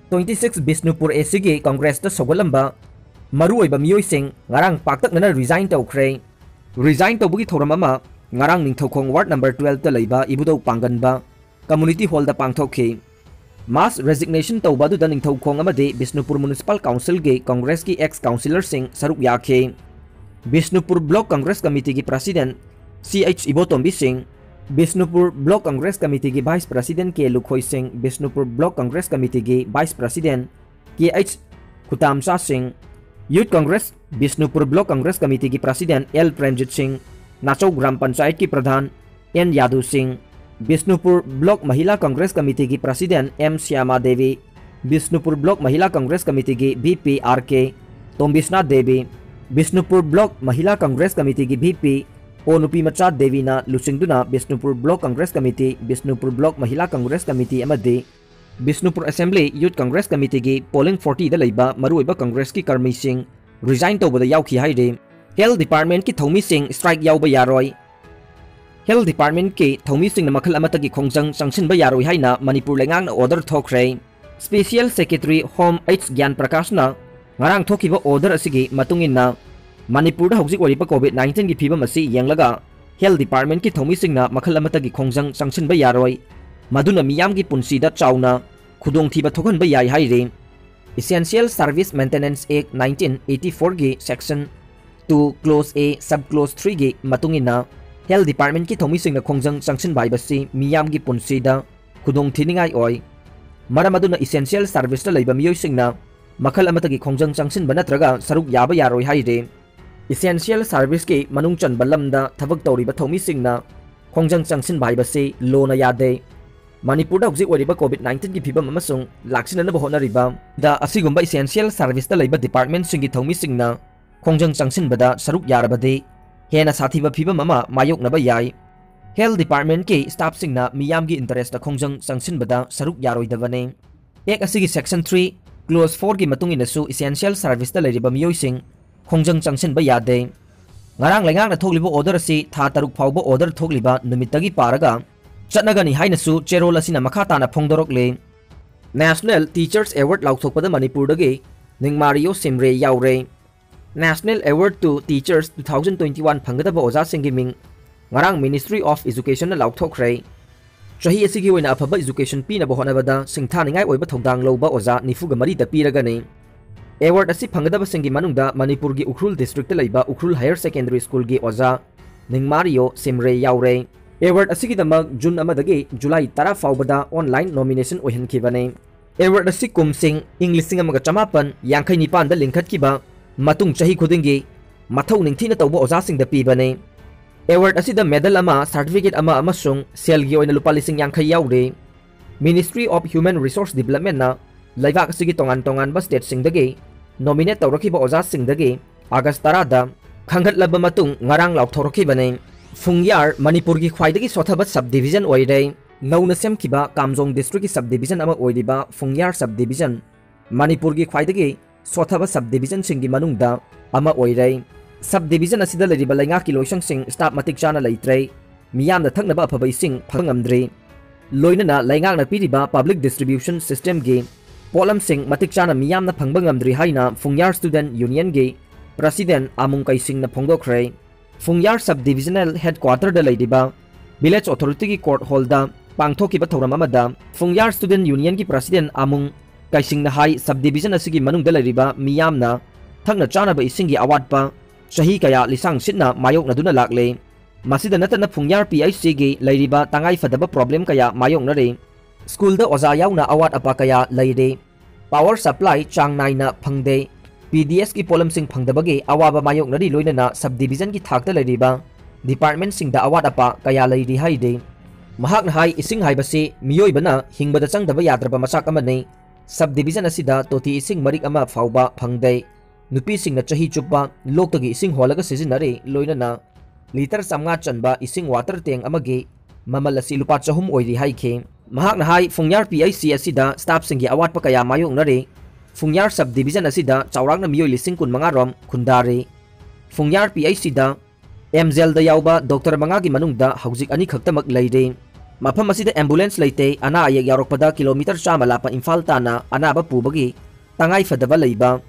twenty six ꯕꯤꯁꯅꯨꯄꯨꯔ ꯑꯦꯁꯤꯒꯤ ꯀꯪꯒ꯭ꯔꯦꯁꯇ ꯁꯧꯒꯠꯂꯝꯕ ꯃꯔꯨꯑꯣꯏꯕ ꯃꯤꯑꯣꯏꯁꯤꯡ ꯉꯔꯥꯡ ꯄꯥꯛꯇꯛꯅꯅ ꯔꯤꯖꯥꯏꯟ ꯇꯧꯈ꯭ꯔꯦ꯫ ꯔꯤꯖꯥꯏꯟ ꯇꯧꯕꯒꯤ ꯊꯧꯔꯝ ꯑꯃ ꯉꯔꯥꯡ ꯅꯤꯡꯊꯧꯈꯣꯡ ꯋꯥꯔꯗ ꯅꯝꯕꯔ twelve ꯇ ꯂꯩꯕ ꯏꯕꯨꯙꯧ ꯄꯥꯡꯒꯟꯕ ꯀꯝꯃ꯭ꯌꯨꯅꯤꯇꯤ ꯍꯣꯜꯗ ꯄꯥꯡꯊꯣꯛꯈꯤ꯫ ꯃꯥꯁ ꯔꯦꯖꯤꯒꯅꯦꯁꯟ ꯇꯧꯕ ꯑꯗꯨꯗ ꯅꯤꯡꯊꯧꯈꯣꯡ ꯑꯃꯗꯤ ꯕꯤꯁꯅꯨꯄꯨꯔ ꯃ꯭ꯌꯨꯅꯤꯁꯤꯄꯥꯜ ꯀꯥꯎꯟꯁꯤꯜꯒꯤ ꯀꯪꯒ꯭ꯔꯦꯁꯀꯤ ꯑꯦꯛꯁ ꯀꯥꯎꯟꯁꯤꯂꯔꯁꯤꯡ ꯁꯔꯨꯛ ꯌꯥꯈꯤ꯫ ꯕꯤꯁꯅꯨꯄꯨꯔ ꯕ꯭ꯂꯣꯛ ꯀꯪꯒ꯭ꯔꯦꯁ ꯀꯃꯤꯇꯤꯒꯤ president C H Ibotombi Singh, Bishnupur block Congress ꯀꯃꯤꯇꯤꯒꯤ vice president K Lukhoi Singh, Bishnupur block Congress ꯀꯃꯤꯇꯤꯒꯤ vice president K H Khutamcha Singh, youth Congress Bishnupur block Congress ꯀꯃꯤꯇꯤꯒꯤ ꯄ꯭ꯔꯁꯤꯗꯦꯟ ꯑꯦꯜ ꯄ꯭ꯔꯦꯝꯖꯤꯠ ꯁꯤꯡ, ꯅꯥꯆꯧ ꯒ꯭ꯔꯥꯝ ꯄꯟꯆꯥꯌꯠꯀꯤ ꯄ꯭ꯔꯙꯥꯟ ꯑꯦꯟ ꯌꯥꯗꯨ ꯁꯤꯡ, ꯕꯤꯁꯅꯨꯄꯨꯔ ꯕ꯭ꯂꯣꯛ ꯃꯍꯤꯂꯥ ꯀꯪꯒ꯭ꯔꯦꯁ ꯀꯃꯤꯇꯤꯒꯤ president M Shyama Devi, Bishnupur block Mahila Congress ꯀꯃꯤꯇꯤꯒꯤ V P R K Tombisana Devi, Bishnupur block Mahila Congress ꯀꯃꯤꯇꯤꯒꯤ ꯚꯤ ꯄꯤ ꯑꯣ ꯅꯨꯄꯤꯃꯆꯥ ꯗꯦꯕꯤꯅ ꯂꯨꯆꯤꯡꯗꯨꯅ Bishnupur block Congress committee, Bishnupur block Mahila Congress committee ꯑꯃꯗꯤ ꯕꯤꯁꯅꯨꯄꯨꯔ ꯑꯦꯁꯦꯝꯕ꯭ꯂꯤ ꯌꯨꯠ ꯀꯪꯒ꯭ꯔꯦꯁ ꯀꯃꯤꯇꯤꯒꯤ ꯄꯣꯂꯤꯡ forty ꯗ ꯂꯩꯕ ꯃꯔꯨꯑꯣꯏꯕ ꯀꯪꯒ꯭ꯔꯦꯁꯀꯤ ꯀꯔꯃꯤꯁꯤꯡ ꯔꯤꯖꯥꯏꯟ ꯇꯧꯕꯗ ꯌꯥꯎꯈꯤ ꯍꯥꯏꯔꯤ꯫ ꯍꯦꯜꯊ ꯗꯤꯄꯥꯔꯠꯃꯦꯟꯠꯀꯤ ꯊꯧꯃꯤꯁꯤꯡ ꯁ꯭ꯇ꯭ꯔꯥꯏꯛ ꯌꯥꯎꯕ ꯌꯥꯔꯣꯏ꯫ ꯍꯦꯜꯊ ꯗꯤꯄꯥꯔꯠꯃꯦꯟꯠꯀꯤ ꯊꯧꯃꯤꯁꯤꯡꯅ ꯃꯈꯜ ꯑꯃꯠꯇꯒꯤ ꯈꯣꯡꯖꯪ ꯆꯪꯁꯤꯟꯕ ꯌꯥꯔꯣꯏ ꯍꯥꯏꯅ ꯃꯅꯤꯄꯨꯔ ꯂꯩꯉꯥꯛꯅ ꯑꯣꯔꯗꯔ ꯊꯣꯛꯈ꯭ꯔꯦ꯫ ꯁ꯭ꯄꯦꯁꯤꯌꯦꯜ ꯁꯦꯀ꯭ꯔꯦꯇꯔꯤ ꯍꯣꯝ ꯑꯩꯆ ꯒ꯭ꯌꯥꯟ ꯄ꯭ꯔꯀꯥꯁꯅ ꯉꯔꯥꯡ ꯊꯣꯛꯈꯤꯕ ꯑꯣꯔꯗꯔ ꯑꯁꯤꯒꯤ ꯃꯇꯨꯡ ꯏꯟꯅ ꯃꯅꯤꯄꯨꯔꯗ ꯍꯧꯖꯤꯛ ꯑꯣꯏꯔꯤꯕ ꯀꯣꯚꯤꯗ nineteen ꯒꯤ ꯐꯤꯕꯝ ꯑꯁꯤ ꯌꯦꯡꯂꯒ ꯍꯦꯜꯊ ꯗꯤꯄꯥꯔꯠꯃꯦꯟꯠꯀꯤ ꯊꯧꯃꯤꯁꯤꯡꯅ ꯃꯈꯜ ꯑꯃꯠꯇꯒꯤ ꯈꯣꯡꯖꯪ ꯆꯪꯁꯤꯟꯕ ꯌꯥꯔꯣꯏ꯫ ꯃꯗꯨꯅ ꯃꯤꯌꯥꯝꯒꯤ ꯄꯨꯟꯁꯤꯗ ꯆꯥꯎꯅ ꯈꯨꯗꯣꯡꯊꯤꯕ ꯊꯣꯛꯍꯟꯕ ꯌꯥꯏ ꯍꯥꯏꯔꯤ꯫ Essential Service Maintenance Act nineteen eighty four ꯒꯤ section two clause A sub clause three ꯒꯤ ꯃꯇꯨꯡ ꯏꯟꯅ ꯍꯦꯜꯊ ꯗꯤꯄꯥꯔꯠꯃꯦꯟꯠꯀꯤ ꯊꯧꯃꯤꯁꯤꯡꯅ ꯈꯣꯡꯖꯪ ꯆꯪꯁꯤꯟꯕ ꯍꯥꯏꯕꯁꯤ ꯃꯤꯌꯥꯝꯒꯤ ꯄꯨꯟꯁꯤꯗ ꯈꯨꯗꯣꯡꯊꯤꯅꯤꯡꯉꯥꯏ ꯑꯣꯏ꯫ ꯃꯔꯝ ꯑꯗꯨꯅ ꯏꯁꯦꯟꯁꯤꯌꯦꯜ ꯁꯔꯚꯤꯁꯇ ꯂꯩꯕ ꯃꯤꯑꯣꯏꯁꯤꯡꯅ ꯃꯈꯜ ꯑꯃꯠꯇꯒꯤ ꯈꯣꯡꯖꯪ ꯆꯪꯁꯤꯟꯕ ꯅꯠꯇ꯭ꯔꯒ ꯁꯔꯨꯛ ꯌꯥꯕ ꯌꯥꯔꯣꯏ ꯍꯥꯏꯔꯤ꯫ ꯏꯁꯦꯟꯁꯤꯌꯦꯜ ꯁꯔꯚꯤꯁꯀꯤ ꯃꯅꯨꯡ ꯆꯟꯕ ꯂꯝꯗ ꯊꯕꯛ ꯇꯧꯔꯤꯕ ꯊꯧꯃꯤꯁꯤꯡꯅ ꯈꯣꯡꯖꯪ ꯆꯪꯁꯤꯟꯕ ꯍꯥꯏꯕꯁꯤ ꯂꯣꯅ ꯌꯥꯗꯦ꯫ ꯃꯅꯤꯄꯨꯔꯗ ꯍꯧꯖꯤꯛ ꯑꯣꯏꯔꯤꯕ ꯀꯣꯚꯤꯗ nineteen ꯒꯤ ꯐꯤꯕꯝ ꯑꯃꯁꯨꯡ ꯂꯥꯛꯁꯤꯟꯅꯅꯕ ꯍꯣꯠꯅꯔꯤꯕ ꯗ ꯑꯁꯤꯒꯨꯝꯕ ꯏꯁꯦꯟꯁꯤꯌꯦꯜ ꯁꯔꯚꯤꯁꯇ ꯂꯩꯕ ꯗꯤꯄꯥꯔꯠꯃꯦꯟꯠꯁꯤꯡꯒꯤ ꯊꯧꯃꯤꯁꯤꯡꯅ ꯈꯣꯡꯖꯪ ꯆꯪꯁꯤꯟꯕꯗ ꯁꯔꯨꯛ ꯌꯥꯔꯕꯗꯤ ꯍꯦꯟꯅ ꯁꯥꯊꯤꯕ ꯐꯤꯕꯝ ꯑꯃ ꯃꯥꯌꯣꯛꯅꯕ ꯌꯥꯏ꯫ ꯍꯦꯜꯊ ꯗꯤꯄꯥꯔꯠꯃꯦꯟꯠꯀꯤ ꯁ꯭ꯇꯥꯐꯁꯤꯡꯅ ꯃꯤꯌꯥꯝꯒꯤ ꯏꯟꯇꯔꯦꯁꯇ ꯈꯣꯡꯖꯪ ꯆꯪꯁꯤꯟꯕꯗ ꯁꯔꯨꯛ ꯌꯥꯔꯣꯏꯗꯕꯅꯤ꯫ ꯑꯦꯛ ꯑꯁꯤꯒꯤ section three ꯀ꯭ꯂꯣꯖ ꯐꯣꯔꯒꯤ ꯃꯇꯨꯡ ꯏꯟꯅꯁꯨ essential serviceꯇ ꯂꯩꯔꯤꯕ ꯃꯤꯑꯣꯏꯁꯤꯡ ꯈꯣꯡꯖꯪ ꯆꯪꯁꯤꯟꯕ ꯌꯥꯗꯦ꯫ ꯉꯔꯥꯡ ꯂꯩꯉꯥꯛꯅ ꯊꯣꯛꯂꯤꯕ order ꯑꯁꯤ ꯊꯥ ꯇꯔꯨꯛ ꯐꯥꯎꯕ order ꯊꯣꯛꯂꯤꯕ ꯅꯨꯃꯤꯠꯇꯒꯤ ꯄꯥꯔꯒ ꯆꯠꯅꯒꯅꯤ ꯍꯥꯏꯅꯁꯨ ꯆꯦꯔꯣꯜ ꯑꯁꯤꯅ ꯃꯈꯥ ꯇꯥꯅ ꯐꯣꯡꯗꯣꯔꯛꯂꯤ꯫ National Teachers Award ꯂꯥꯎꯊꯣꯛꯄꯗ ꯃꯅꯤꯄꯨꯔꯗꯒꯤ ꯅꯤꯡꯃꯥꯔꯤꯌꯣ ꯁꯤꯝꯔꯦ ꯌꯥꯎꯔꯦ꯫ National Award to Teachers two thousand twenty one ꯐꯪꯒꯗꯕ ꯑꯣꯖꯥꯁꯤꯡꯒꯤ ꯃꯤꯡ ꯉꯔꯥꯡ Ministry of Educationꯅ ꯂꯥꯎꯊꯣꯛꯈ꯭ꯔꯦ꯫ ꯆꯍꯤ ꯑꯁꯤꯒꯤ ꯑꯣꯏꯅ ꯑꯐꯕ education ꯄꯤꯅꯕ ꯍꯣꯠꯅꯕꯗ ꯁꯤꯡꯊꯥꯅꯤꯡꯉꯥꯏ ꯑꯣꯏꯕ ꯊꯧꯗꯥꯡ ꯂꯧꯕ ꯑꯣꯖꯥ ꯅꯤꯐꯨꯒ ꯃꯔꯤꯗ ꯄꯤꯔꯒꯅꯤ꯫ Award ꯑꯁꯤ ꯐꯪꯒꯗꯕꯁꯤꯡꯒꯤ ꯃꯅꯨꯡꯗ ꯃꯅꯤꯄꯨꯔꯒꯤ ꯎꯈ꯭ꯔꯨꯜ districtꯇ ꯂꯩꯕ ꯎꯈ꯭ꯔꯨꯜ Higher Secondary Schoolꯒꯤ ꯑꯣꯖꯥ ꯅꯤꯡꯃꯥꯔꯤꯌꯣ ꯁꯤꯝꯔꯦ ꯌꯥꯎꯔꯦ꯫ Award ꯑꯁꯤꯒꯤꯗꯃꯛ ꯖꯨꯟ ꯑꯃꯗꯒꯤ ꯖꯨꯂꯥꯏ ꯇꯔꯥ ꯐꯥꯎꯕꯗ online nomination ꯑꯣꯏꯍꯟꯈꯤꯕꯅꯤ꯫ Award ꯑꯁꯤ ꯀꯨꯝꯁꯤꯡ ꯏꯪ ꯂꯤꯁꯤꯡ ꯑꯃꯒ ꯆꯃꯥꯄꯟ ꯌꯥꯡꯈꯩ ꯅꯤꯄꯥꯟꯗ ꯂꯤꯡꯈꯠꯈꯤꯕ ꯃꯇꯨꯡ ꯆꯍꯤ ꯈꯨꯗꯤꯡꯒꯤ ꯃꯊꯧ ꯅꯤꯡꯊꯤꯅ ꯇꯧꯕ ꯑꯣꯖꯥꯁꯤꯡꯗ ꯄꯤꯕꯅꯤ꯫ Award ꯑꯁꯤꯗ medal ꯑꯃ, certificate ꯑꯃ ꯑꯃꯁꯨꯡ ꯁꯦꯜꯒꯤ ꯑꯣꯏꯅ ꯂꯨꯄꯥ ꯂꯤꯁꯤꯡ ꯌꯥꯡꯈꯩ ꯌꯥꯎꯔꯤ꯫ Ministry of Human Resource Developmentꯅ ꯂꯩꯕꯥꯛ ꯑꯁꯤꯒꯤ ꯇꯣꯉꯥꯟ ꯇꯣꯉꯥꯟꯕ stateꯁꯤꯡꯗꯒꯤ nominate ꯇꯧꯔꯛꯈꯤꯕ ꯑꯣꯖꯥꯁꯤꯡꯗꯒꯤ ꯑꯥꯒꯁ ꯇꯔꯥꯗ ꯈꯟꯒꯠꯂꯕ ꯃꯇꯨꯡ ꯉꯔꯥꯡ ꯂꯥꯎꯊꯣꯔꯛꯈꯤꯕꯅꯤ꯫ ꯐꯨꯡꯌꯥꯔ ꯃꯅꯤꯄꯨꯔꯒꯤ ꯈ꯭ꯋꯥꯏꯗꯒꯤ ꯁꯣꯠꯊꯕ subdivision ꯑꯣꯏꯔꯦ꯫ ꯅꯧꯅ ꯁꯦꯝꯈꯤꯕ ꯀꯥꯝꯖꯣꯡ districtꯀꯤ subdivision ꯑꯃ ꯑꯣꯏꯔꯤꯕ ꯐꯨꯡꯌꯥꯔ subdivision ꯃꯅꯤꯄꯨꯔꯒꯤ ꯈ꯭ꯋꯥꯏꯗꯒꯤ ꯁꯣꯠꯊꯕ subdivisionꯁꯤꯡꯒꯤ ꯃꯅꯨꯡꯗ ꯑꯃ ꯑꯣꯏꯔꯦ꯫ Subdivision ꯑꯁꯤꯗ ꯂꯩꯔꯤꯕ ꯂꯩꯉꯥꯛꯀꯤ ꯂꯣꯏꯁꯪꯁꯤꯡ staff ꯃꯇꯤꯛ ꯆꯥꯅ ꯂꯩꯇ꯭ꯔꯦ꯫ ꯃꯤꯌꯥꯝꯅ ꯊꯛꯅꯕ ꯑꯐꯕ ꯏꯁꯤꯡ ꯐꯪꯕ ꯉꯝꯗ꯭ꯔꯤ꯫ ꯂꯣꯏꯅꯅ ꯂꯩꯉꯥꯛꯅ ꯄꯤꯔꯤꯕ public distribution systemꯒꯤ ꯄꯣꯠꯂꯝꯁꯤꯡ ꯃꯇꯤꯛ ꯆꯥꯅ ꯃꯤꯌꯥꯝꯅ ꯐꯪꯕ ꯉꯝꯗ꯭ꯔꯤ ꯍꯥꯏꯅ ꯐꯨꯡꯌꯥꯔ Student Unionꯒꯤ President ꯑꯃꯨꯡ ꯀꯩꯁꯤꯡꯅ ꯐꯣꯡꯗꯣꯛꯈ꯭ꯔꯦ꯫ ꯐꯨꯡꯌꯥꯔ Subdivisional Headquarterꯗ ꯂꯩꯔꯤꯕ Village Authorityꯒꯤ court hallꯗ ꯄꯥꯡꯊꯣꯛꯈꯤꯕ ꯊꯧꯔꯝ ꯑꯃꯗ ꯐꯨꯡꯌꯥꯔ Student Unionꯒꯤ President ꯑꯃꯨꯡ ꯀꯩꯁꯤꯡꯅ ꯍꯥꯏ, subdivision ꯑꯁꯤꯒꯤ ꯃꯅꯨꯡꯗ ꯂꯩꯔꯤꯕ ꯃꯤꯌꯥꯝꯅ ꯊꯛꯅ ꯆꯥꯅꯕ ꯏꯁꯤꯡꯒꯤ ꯑꯋꯥꯠꯄ ꯆꯍꯤ ꯀꯌꯥ ꯂꯤꯁꯥꯡ ꯁꯤꯠꯅ ꯃꯥꯌꯣꯛꯅꯗꯨꯅ ꯂꯥꯛꯂꯦ꯫ ꯃꯁꯤꯗ ꯅꯠꯇꯅ ꯐꯨꯡꯌꯥꯔ PHCꯒꯤ ꯂꯩꯔꯤꯕ ꯇꯉꯥꯏ ꯐꯗꯕ problem ꯀꯌꯥ ꯃꯥꯌꯣꯛꯅꯔꯤ꯫ Schoolꯗ ꯑꯣꯖꯥ ꯌꯥꯎꯅ ꯑꯋꯥꯠ ꯑꯄꯥ ꯀꯌꯥ ꯂꯩꯔꯤ꯫ Power supply ꯆꯥꯡ ꯅꯥꯏꯅ ꯐꯪꯗꯦ꯫ PDSꯀꯤ ꯄꯣꯠꯂꯝꯁꯤꯡ ꯐꯪꯗꯕꯒꯤ ꯑꯋꯥꯕ ꯃꯥꯌꯣꯛꯅꯔꯤ, ꯂꯣꯏꯅꯅ subdivisionꯒꯤ ꯊꯥꯛꯇ ꯂꯩꯔꯤꯕ departmentꯁꯤꯡꯗ ꯑꯋꯥꯠ ꯑꯄꯥ ꯀꯌꯥ ꯂꯩꯔꯤ ꯍꯥꯏꯔꯤ꯫ ꯃꯍꯥꯛꯅ ꯍꯥꯏ, ꯏꯁꯤꯡ ꯍꯥꯏꯕꯁꯤ ꯃꯤꯑꯣꯏꯕꯅ ꯍꯤꯡꯕꯗ ꯆꯪꯗꯕ ꯌꯥꯗ꯭ꯔꯕ ꯃꯆꯥꯛ ꯑꯃꯅꯤ꯫ Subdivision ꯑꯁꯤꯗ ꯇꯣꯇꯤ ꯏꯁꯤꯡ ꯃꯔꯤꯛ ꯑꯃ ꯐꯥꯎꯕ ꯐꯪꯗꯦ꯫ ꯅꯨꯄꯤꯁꯤꯡꯅ ꯆꯍꯤ ꯆꯨꯞꯄ ꯂꯣꯛꯇꯒꯤ ꯏꯁꯤꯡ ꯍꯣꯜꯂꯒ ꯁꯤꯖꯤꯟꯅꯔꯤ, ꯂꯣꯏꯅꯅ litre ꯆꯥꯝꯃꯉꯥ ꯆꯟꯕ ꯏꯁꯤꯡ water tank ꯑꯃꯒꯤ ꯃꯃꯜ ꯑꯁꯤ ꯂꯨꯄꯥ ꯆꯍꯨꯝ ꯑꯣꯏꯔꯤ ꯍꯥꯏꯈꯤ꯫ ꯃꯍꯥꯛꯅ ꯍꯥꯏ, ꯐꯨꯡꯌꯥꯔ PHC ꯑꯁꯤꯗ staffꯁꯤꯡꯒꯤ ꯑꯋꯥꯠꯄ ꯀꯌꯥ ꯃꯥꯌꯣꯛꯅꯔꯤ꯫ ꯐꯨꯡꯌꯥꯔ ꯁꯕ ꯗꯤꯕꯤꯖꯟ ꯑꯁꯤꯗ ꯆꯥꯎꯔꯥꯛꯅ ꯃꯤꯑꯣꯏ ꯂꯤꯁꯤꯡ ꯀꯨꯟꯃꯉꯥ ꯔꯣꯝ ꯈꯨꯟꯗꯥꯔꯤ꯫ ꯐꯨꯡꯌꯥꯔ ꯄꯤ ꯑꯩꯆ ꯁꯤꯗ ꯑꯦꯝꯖꯦꯜꯗ ꯌꯥꯎꯕ ꯗꯣꯛꯇꯔ ꯃꯉꯥꯒꯤ ꯃꯅꯨꯡꯗ ꯍꯧꯖꯤꯛ ꯑꯅꯤꯈꯛꯇꯃꯛ ꯂꯩꯔꯤ꯫ ꯃꯐꯝ ꯑꯁꯤꯗ ꯑꯦꯝꯕꯨꯂꯦꯟꯁ ꯂꯩꯇꯦ꯫ ꯑꯅꯥ ꯑꯌꯦꯛ ꯌꯥꯎꯔꯛꯄꯗ ꯀꯤꯂꯣꯃꯤꯇꯔ ꯆꯥꯝꯃ ꯂꯥꯞꯄ ꯏꯝꯐꯥꯜ ꯇꯥꯟꯅ ꯑꯅꯥꯕ ꯄꯨꯕꯒꯤ ꯇꯉꯥꯏ ꯐꯗꯕ ꯂꯩꯕ꯫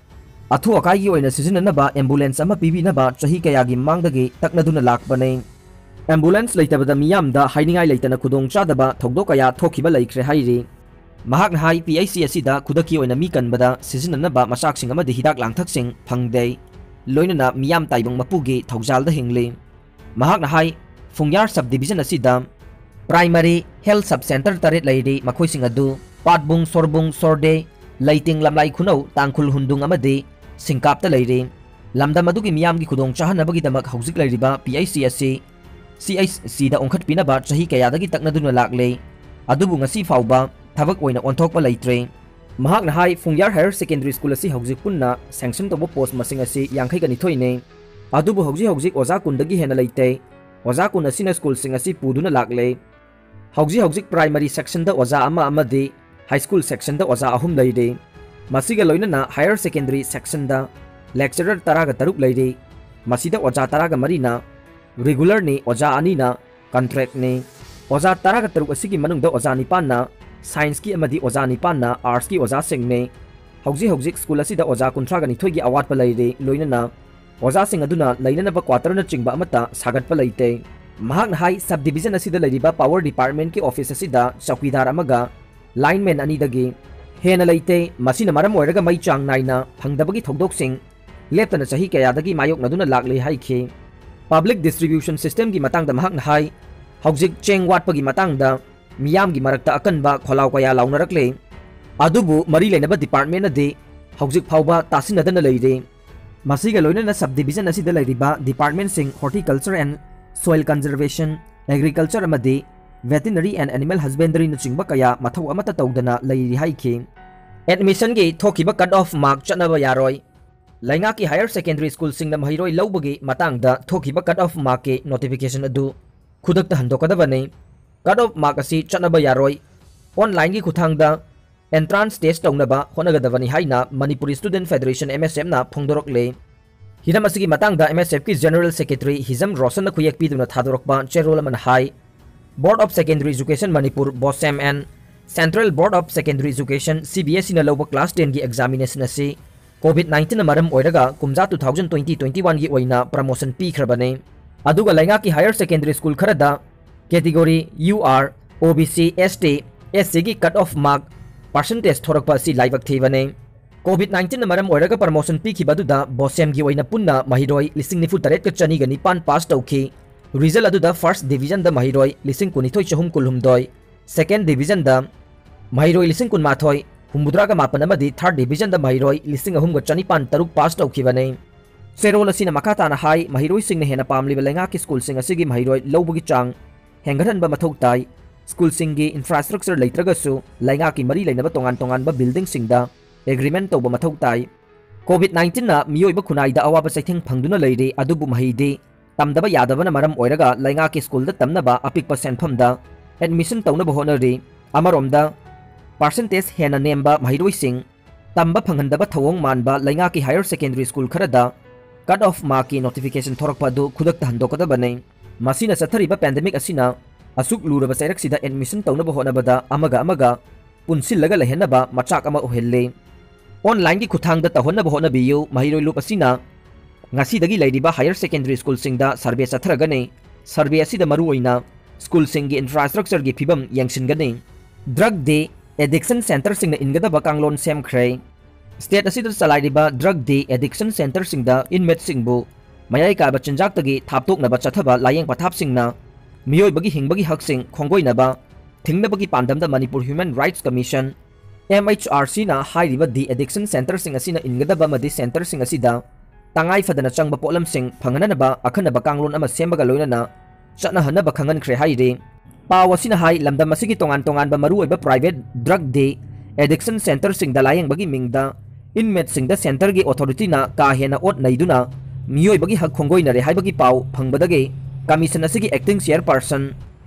ꯑꯊꯨ ꯑꯀꯥꯏꯒꯤ ꯑꯣꯏꯅ ꯁꯤꯖꯤꯟꯅꯅꯕ ꯑꯦꯝꯕꯨꯂꯦꯟꯁ ꯑꯃ ꯄꯤꯕꯤꯅꯕ ꯆꯍꯤ ꯀꯌꯥꯒꯤ ꯃꯃꯥꯡꯗꯒꯤ ꯇꯛꯅꯗꯨꯅ ꯂꯥꯛꯄꯅꯤ꯫ ꯑꯦꯝꯕꯨꯂꯦꯟꯁ ꯂꯩꯇꯕꯗ ꯃꯤꯌꯥꯝꯗ ꯍꯥꯏꯅꯤꯡꯉꯥꯏ ꯂꯩꯇꯅ ꯈꯨꯗꯣꯡꯆꯥꯗꯕ ꯊꯧꯗꯣꯛ ꯀꯌꯥ ꯊꯣꯛꯈꯤꯕ ꯂꯩꯈ꯭ꯔꯦ ꯍꯥꯏꯔꯤ꯫ ꯃꯍꯥꯛꯅ ꯍꯥꯏ, ꯄꯤ ꯑꯩꯆ ꯁꯤ ꯑꯁꯤꯗ ꯈꯨꯗꯛꯀꯤ ꯑꯣꯏꯅ ꯃꯤ ꯀꯟꯕꯗ ꯁꯤꯖꯤꯟꯅꯅꯕ ꯃꯆꯥꯛꯁꯤꯡ ꯑꯃꯗꯤ ꯍꯤꯗꯥꯛ ꯂꯥꯡꯊꯛꯁꯤꯡ ꯐꯪꯗꯦ꯫ ꯂꯣꯏꯅꯅ ꯃꯤꯌꯥꯝ ꯇꯥꯏꯕꯪ ꯃꯄꯨꯒꯤ ꯊꯧꯖꯥꯜꯗ ꯍꯤꯡꯂꯤ꯫ ꯃꯍꯥꯛꯅ ꯍꯥꯏ, ꯐꯨꯡꯌꯥꯔ ꯁꯕ ꯗꯤꯕꯤꯖꯟ ꯑꯁꯤꯗ ꯄ꯭ꯔꯥꯏꯃꯔꯤ ꯍꯦꯜꯊ ꯁꯕ ꯁꯦꯟꯇꯔ ꯇꯔꯦꯠ ꯂꯩꯔꯤ꯫ ꯃꯈꯣꯏꯁꯤꯡ ꯑꯗꯨ ꯄꯥꯠꯕꯨꯡ, ꯁꯣꯔꯕꯨꯡ, ꯁꯣꯔꯗꯦ, ꯂꯩꯇꯤꯡ, ꯂꯝꯂꯥꯏ ꯈꯨꯅꯧ, ꯇꯥꯡꯈꯨꯜ ꯍꯨꯟꯗꯨꯡ ꯑꯃꯗꯤ ꯁꯤꯡꯀꯥꯞꯇ ꯂꯩꯔꯤ꯫ ꯂꯝꯗꯝ ꯑꯗꯨꯒꯤ ꯃꯤꯌꯥꯝꯒꯤ ꯈꯨꯗꯣꯡ ꯆꯥꯍꯟꯅꯕꯒꯤꯗꯃꯛ ꯍꯧꯖꯤꯛ ꯂꯩꯔꯤꯕ ꯄꯤ ꯑꯩꯆ ꯁꯤ ꯑꯁꯤ ꯁꯤ ꯑꯩꯆ ꯁꯤꯗ ꯑꯣꯟꯈꯠꯄꯤꯅꯕ ꯆꯍꯤ ꯀꯌꯥꯗꯒꯤ ꯇꯛꯅꯗꯨꯅ ꯂꯥꯛꯂꯦ꯫ ꯑꯗꯨꯕꯨ ꯉꯁꯤ ꯐꯥꯎꯕ ꯊꯕꯛ ꯑꯣꯏꯅ ꯑꯣꯟꯊꯣꯛꯄ ꯂꯩꯇ꯭ꯔꯦ꯫ ꯃꯍꯥꯛꯅ ꯍꯥꯏ, ꯐꯨꯡꯌꯥꯔ ꯍꯥꯌꯔ ꯁꯦꯀꯦꯟꯗꯔꯤ ꯁ꯭ꯀꯨꯜ ꯑꯁꯤ ꯍꯧꯖꯤꯛ ꯄꯨꯟꯅ ꯁꯦꯡꯁꯟ ꯇꯧꯕ ꯄꯣꯁ ꯃꯁꯤꯡ ꯑꯁꯤ ꯌꯥꯡꯈꯩꯒ ꯅꯤꯊꯣꯏꯅꯤ꯫ ꯑꯗꯨꯕꯨ ꯍꯧꯖꯤꯛ ꯍꯧꯖꯤꯛ ꯑꯣꯖꯥ ꯀꯨꯟꯗꯒꯤ ꯍꯦꯟꯅ ꯂꯩꯇꯦ꯫ ꯑꯣꯖꯥ ꯀꯨꯟ ꯑꯁꯤꯅ ꯁ꯭ꯀꯨꯜꯁꯤꯡ ꯑꯁꯤ ꯄꯨꯗꯨꯅ ꯂꯥꯛꯂꯦ꯫ ꯍꯧꯖꯤꯛ ꯍꯧꯖꯤꯛ ꯄ꯭ꯔꯥꯏꯃꯔꯤ ꯁꯦꯛꯁꯟꯗ ꯑꯣꯖꯥ ꯑꯃ ꯑꯃꯗꯤ ꯍꯥꯏ ꯁ꯭ꯀꯨꯜ ꯁꯦꯛꯁꯟꯗ ꯑꯣꯖꯥ ꯑꯍꯨꯝ ꯂꯩꯔꯤ꯫ ꯃꯁꯤꯒ ꯂꯣꯏꯅꯅ ꯍꯥꯌꯔ ꯁꯦꯀꯦꯟꯗꯔꯤ ꯁꯦꯛꯁꯟꯗ ꯂꯦꯛꯆꯔꯔ ꯇꯔꯥꯒ ꯇꯔꯨꯛ ꯂꯩꯔꯤ꯫ ꯃꯁꯤꯗ ꯑꯣꯖꯥ ꯇꯔꯥꯒ ꯃꯔꯤꯅ ꯔꯤꯒꯨꯂꯔꯅꯤ, ꯑꯣꯖꯥ ꯑꯅꯤꯅ ꯀꯟꯇ꯭ꯔꯦꯛꯅꯤ꯫ ꯑꯣꯖꯥ ꯇꯔꯥꯒ ꯇꯔꯨꯛ ꯑꯁꯤꯒꯤ ꯃꯅꯨꯡꯗ ꯑꯣꯖꯥ ꯅꯤꯄꯥꯟꯅ ꯁꯥꯏꯟꯁꯀꯤ ꯑꯃꯗꯤ ꯑꯣꯖꯥ ꯅꯤꯄꯥꯟꯅ ꯑꯥꯔꯠꯁꯀꯤ ꯑꯣꯖꯥꯁꯤꯡꯅꯤ꯫ ꯍꯧꯖꯤꯛ ꯍꯧꯖꯤꯛ ꯁ꯭ꯀꯨꯜ ꯑꯁꯤꯗ ꯑꯣꯖꯥ ꯀꯨꯟꯊ꯭ꯔꯥꯒ ꯅꯤꯊꯣꯏꯒꯤ ꯑꯋꯥꯠꯄ ꯂꯩꯔꯤ, ꯂꯣꯏꯅꯅ ꯑꯣꯖꯥꯁꯤꯡ ꯑꯗꯨꯅ ꯂꯩꯅꯅꯕ ꯀ꯭ꯋꯥꯇꯔꯅꯆꯤꯡꯕ ꯑꯃꯠꯇ ꯁꯥꯒꯠꯄ ꯂꯩꯇꯦ꯫ ꯃꯍꯥꯛꯅ ꯍꯥꯏ, ꯁꯕ ꯗꯤꯕꯤꯖꯟ ꯑꯁꯤꯗ ꯂꯩꯔꯤꯕ ꯄꯥꯋꯔ ꯗꯤꯄꯥꯔꯠꯃꯦꯟꯠꯀꯤ ꯑꯣꯐꯤꯁ ꯑꯁꯤꯗ ꯆꯧꯀꯤꯗꯥꯔ ꯑꯃꯒ ꯂꯥꯏꯟꯃꯦꯟ ꯑꯅꯤꯗꯒꯤ ꯍꯦꯟꯅ ꯂꯩꯇꯦ꯫ ꯃꯁꯤꯅ ꯃꯔꯝ ꯑꯣꯏꯔꯒ ꯃꯩ ꯆꯥꯡ ꯅꯥꯏꯅ ꯐꯪꯗꯕꯒꯤ ꯊꯧꯗꯣꯛꯁꯤꯡ ꯂꯦꯞꯇꯅ ꯆꯍꯤ ꯀꯌꯥꯗꯒꯤ ꯃꯥꯌꯣꯛꯅꯗꯨꯅ ꯂꯥꯛꯂꯤ ꯍꯥꯏꯈꯤ꯫ ꯄꯕ꯭ꯂꯤꯛ ꯗꯤꯁꯇ꯭ꯔꯤꯕ꯭ꯌꯨꯁꯟ ꯁꯤꯁꯇꯦꯝꯒꯤ ꯃꯇꯥꯡꯗ ꯃꯍꯥꯛꯅ ꯍꯥꯏ, ꯍꯧꯖꯤꯛ ꯆꯦꯡ ꯋꯥꯠꯄꯒꯤ ꯃꯇꯥꯡꯗ ꯃꯤꯌꯥꯝꯒꯤ ꯃꯔꯛꯇ ꯑꯀꯟꯕ ꯈꯣꯜꯂꯥꯎ ꯀꯌꯥ ꯂꯥꯎꯅꯔꯛꯂꯦ꯫ ꯑꯗꯨꯕꯨ ꯃꯔꯤ ꯂꯩꯅꯕ ꯗꯤꯄꯥꯔꯠꯃꯦꯟꯅꯗꯤ ꯍꯧꯖꯤꯛ ꯐꯥꯎꯕ ꯇꯥꯁꯤꯟꯅꯗꯅ ꯂꯩꯔꯤ꯫ ꯃꯁꯤꯒ ꯂꯣꯏꯅꯅ ꯁꯕ ꯗꯤꯕꯤꯖꯟ ꯑꯁꯤꯗ ꯂꯩꯔꯤꯕ ꯗꯤꯄꯥꯔꯠꯃꯦꯟꯁꯤꯡ horticulture and soil conservation, agriculture ꯑꯃꯗꯤ ꯚꯦꯇꯤꯅꯔꯤ ꯑꯦꯟ ꯑꯦꯅꯤꯃꯦꯜ ꯍꯁꯕꯦꯟꯗꯔꯤꯅꯆꯤꯡꯕ ꯀꯌꯥ ꯃꯊꯧ ꯑꯃꯠꯇ ꯇꯧꯗꯅ ꯂꯩꯔꯤ ꯍꯥꯏꯈꯤ꯫ ꯑꯦꯗꯃꯤꯁꯟꯒꯤ ꯊꯣꯛꯈꯤꯕ ꯀꯠ ꯑꯣꯐ ꯃꯥꯔꯛ ꯆꯠꯅꯕ ꯌꯥꯔꯣꯏ꯫ ꯂꯩꯉꯥꯛꯀꯤ ꯍꯥꯌꯔ ꯁꯦꯀꯦꯟꯗꯔꯤ ꯁ꯭ꯀꯨꯜꯁꯤꯡꯅ ꯃꯍꯩꯔꯣꯏ ꯂꯧꯕꯒꯤ ꯃꯇꯥꯡꯗ ꯊꯣꯛꯈꯤꯕ ꯀꯠ ꯑꯣꯐ ꯃꯥꯔꯛꯀꯤ ꯅꯣꯇꯤꯐꯤꯀꯦꯁꯟ ꯑꯗꯨ ꯈꯨꯗꯛꯇ ꯍꯟꯗꯣꯛꯀꯗꯕꯅꯤ꯫ ꯀꯠ ꯑꯣꯐ ꯃꯥꯔꯛ ꯑꯁꯤ ꯆꯠꯅꯕ ꯌꯥꯔꯣꯏ꯫ ꯑꯣꯟꯂꯥꯏꯟꯒꯤ ꯈꯨꯠꯊꯥꯡꯗ entrance test ꯇꯧꯅꯕ ꯍꯣꯠꯅꯒꯗꯕꯅꯤ ꯍꯥꯏꯅ Manipur Student Federation, M S F ꯅ ꯐꯣꯡꯗꯣꯔꯛꯂꯦ꯫ ꯍꯤꯔꯝ ꯑꯁꯤꯒꯤ ꯃꯇꯥꯡꯗ M S F ꯀꯤ General Secretary ꯍꯤꯖꯝ ꯔꯣꯁꯟꯅ ꯈꯨꯌꯦꯛ ꯄꯤꯗꯨꯅ ꯊꯥꯗꯣꯔꯛꯄ ꯆꯦꯔꯣꯜ ꯑꯃꯅ ꯍꯥꯏ, Board of Secondary Education Manipur, BOSEM, and Central Board of Secondary Education, C B S E ꯅ ꯂꯧꯕ class ten ꯒꯤ examination ꯑꯁꯤ COVID nineteen ꯅ ꯃꯔꯝ ꯑꯣꯏꯔꯒ ꯀꯨꯝꯖꯥ two thousand twenty twenty-one ꯒꯤ ꯑꯣꯏꯅ promotion ꯄꯤꯈ꯭ꯔꯕꯅꯤ꯫ ꯑꯗꯨꯒ ꯂꯩꯉꯥꯛꯀꯤ higher secondary school ꯈꯔꯗ category U R, O B C, S T, S C ꯒꯤ cut off mark percentage ꯊꯣꯔꯛꯄ ꯑꯁꯤ ꯂꯥꯏꯕꯛ ꯊꯤꯕꯅꯤ꯫ COVID nineteen ꯅ ꯃꯔꯝ ꯑꯣꯏꯔꯒ promotion ꯄꯤꯈꯤꯕ ꯑꯗꯨꯗ BOSEM ꯒꯤ ꯑꯣꯏꯅ ꯄꯨꯟꯅ ꯃꯍꯩꯔꯣꯏ ꯂꯤꯁꯤꯡ ꯅꯤꯐꯨ ꯇꯔꯦꯠꯀ ꯆꯅꯤꯒ ꯅꯤꯄꯥꯟ pass ꯇꯧꯈꯤ꯫ Result ꯑꯗꯨꯗ first division ꯗ ꯃꯍꯩꯔꯣꯏ ꯂꯤꯁꯤꯡ ꯀꯨꯟꯅꯤꯊꯣꯏ ꯆꯍꯨꯝ ꯀꯨꯟꯍꯨꯝꯗꯣꯏ, second division ꯗ ꯃꯍꯩꯔꯣꯏ ꯂꯤꯁꯤꯡ ꯀꯨꯟꯃꯥꯊꯣꯏ ꯍꯨꯝꯐꯨꯇꯔꯥꯒ ꯃꯥꯄꯟ ꯑꯃꯗꯤ third division ꯗ ꯃꯍꯩꯔꯣꯏ ꯂꯤꯁꯤꯡ ꯑꯍꯨꯝꯒ ꯆꯅꯤꯄꯥꯟ ꯇꯔꯨꯛ pass ꯇꯧꯈꯤꯕꯅꯤ꯫ ꯆꯦꯔꯣꯜ ꯑꯁꯤꯅ ꯃꯈꯥ ꯇꯥꯅ ꯍꯥꯏ, ꯃꯍꯩꯔꯣꯏꯁꯤꯡꯅ ꯍꯦꯟꯅ ꯄꯥꯝꯂꯤꯕ ꯂꯩꯉꯥꯛꯀꯤ school ꯁꯤꯡ ꯑꯁꯤꯒꯤ ꯃꯍꯩꯔꯣꯏ ꯂꯧꯕꯒꯤ ꯆꯥꯡ ꯍꯦꯟꯒꯠꯍꯟꯕ ꯃꯊꯧ ꯇꯥꯏ꯫ School ꯁꯤꯡꯒꯤ infrastructure ꯂꯩꯇ꯭ꯔꯒꯁꯨ ꯂꯩꯉꯥꯛꯀꯤ ꯃꯔꯤ ꯂꯩꯅꯕ ꯇꯣꯉꯥꯟ ꯇꯣꯉꯥꯟꯕ building ꯁꯤꯡꯗ agreement ꯇꯧꯕ ꯃꯊꯧ ꯇꯥꯏ꯫ COVID nineteen ꯅ ꯃꯤꯑꯣꯏꯕ ꯈꯨꯟꯅꯥꯏꯗ ꯑꯋꯥꯕ ꯆꯩꯊꯦꯡ ꯐꯪꯗꯨꯅ ꯂꯩꯔꯤ, ꯑꯗꯨꯕꯨ ꯃꯍꯩꯗꯤ ꯇꯝꯗꯕ ꯌꯥꯗꯕꯅ ꯃꯔꯝ ꯑꯣꯏꯔꯒ ꯂꯩꯉꯥꯛꯀꯤ school ꯗ ꯇꯝꯅꯕ ꯑꯄꯤꯛꯄ ꯁꯦꯟꯐꯝꯗ admission ꯇꯧꯅꯕ ꯍꯣꯠꯅꯔꯤ꯫ ꯑꯃꯔꯣꯝꯗ, percentage ꯍꯦꯟꯅ ꯅꯦꯝꯕ ꯃꯍꯩꯔꯣꯏꯁꯤꯡ ꯇꯝꯕ ꯐꯪꯍꯟꯗꯕ ꯊꯧꯑꯣꯡ ꯃꯥꯟꯕ ꯂꯩꯉꯥꯛꯀꯤ higher secondary school ꯈꯔꯗ cut off mark ꯀꯤ notification ꯊꯣꯔꯛꯄ ꯑꯗꯨ ꯈꯨꯗꯛꯇ ꯍꯟꯗꯣꯛꯀꯗꯕꯅꯤ꯫ ꯃꯁꯤꯅ ꯆꯠꯊꯔꯤꯕ pandemic ꯑꯁꯤꯅ ꯑꯁꯨꯛ ꯂꯨꯔꯕ ꯆꯩꯔꯛꯁꯤꯗ admission ꯇꯧꯅꯕ ꯍꯣꯠꯅꯕꯗ ꯑꯃꯒ ꯑꯃꯒ ꯄꯨꯟꯁꯤꯜꯂꯒ ꯂꯩꯍꯟꯅꯕ ꯃꯆꯥꯛ ꯑꯃ ꯑꯣꯏꯍꯜꯂꯤ꯫ Online ꯒꯤ ꯈꯨꯠꯊꯥꯡꯗ ꯇꯧꯍꯟꯅꯕ ꯍꯣꯠꯅꯕꯤꯌꯨ꯫ ꯃꯍꯩꯔꯣꯏ ꯂꯨꯞ ꯑꯁꯤꯅ ꯉꯁꯤꯗꯒꯤ ꯂꯩꯔꯤꯕ higher secondary school ꯁꯤꯡꯗ survey ꯆꯠꯊꯔꯒꯅꯤ꯫ Survey ꯑꯁꯤꯗ ꯃꯔꯨꯑꯣꯏꯅ school ꯁꯤꯡꯒꯤ infrastructure ꯒꯤ ꯐꯤꯕꯝ ꯌꯦꯡꯁꯤꯟꯒꯅꯤ꯫ Drug de-addiction centre ꯁꯤꯡꯅ ꯏꯟꯒꯗꯕ ꯀꯥꯡꯂꯣꯟ ꯁꯦꯝꯈ꯭ꯔꯦ꯫ State ꯑꯁꯤꯗ ꯆꯂꯥꯏꯔꯤꯕ drug de-addiction centre ꯁꯤꯡꯗ inmate ꯁꯤꯡꯕꯨ ꯃꯌꯥꯏ ꯀꯥꯕ ꯆꯤꯟꯖꯥꯛꯇꯒꯤ ꯊꯥꯞꯇꯣꯛꯅꯕ ꯆꯠꯊꯕ ꯂꯥꯌꯦꯡ ꯄꯊꯥꯞꯁꯤꯡꯅ ꯃꯤꯑꯣꯏꯕꯒꯤ ꯍꯤꯡꯕꯒꯤ ꯍꯛꯁꯤꯡ ꯈꯣꯡꯒꯣꯏꯅꯕ ꯊꯤꯡꯅꯕꯒꯤ ꯄꯥꯟꯗꯝꯗ Manipur Human Rights Commission, M H R C ꯅ ꯍꯥꯏꯔꯤꯕ de-addiction centre ꯁꯤꯡ ꯑꯁꯤꯅ ꯏꯟꯒꯗꯕ ꯑꯃꯗꯤ centre ꯁꯤꯡ ꯑꯁꯤꯗ ꯇꯉꯥꯏ ꯐꯗꯅ ꯆꯪꯕ ꯄꯣꯠꯂꯝꯁꯤꯡ ꯐꯪꯍꯟꯅꯕ ꯑꯈꯟꯅꯕ ꯀꯥꯡꯂꯣꯟ ꯑꯃ ꯁꯦꯝꯕꯒ ꯂꯣꯏꯅꯅ ꯆꯠꯅꯍꯟꯅꯕ ꯈꯪꯍꯟꯈ꯭ꯔꯦ ꯍꯥꯏꯔꯤ꯫ ꯄꯥꯎ ꯑꯁꯤꯅ ꯍꯥꯏ, ꯂꯝꯗꯝ ꯑꯁꯤꯒꯤ ꯇꯣꯉꯥꯟ ꯇꯣꯉꯥꯟꯕ ꯃꯔꯨꯑꯣꯏꯕ private drug de-addiction centre ꯁꯤꯡꯗ ꯂꯥꯌꯦꯡꯕꯒꯤ ꯃꯤꯡꯗ inmate ꯁꯤꯡꯗ centre ꯒꯤ authority ꯅ ꯀꯥ ꯍꯦꯟꯅ ꯑꯣꯠ ꯅꯩꯗꯨꯅ ꯃꯤꯑꯣꯏꯕꯒꯤ ꯍꯛ ꯈꯣꯡꯒꯣꯏꯅꯔꯦ ꯍꯥꯏꯕꯒꯤ ꯄꯥꯎ ꯐꯪꯕꯗꯒꯤ commission ꯑꯁꯤꯒꯤ acting chairperson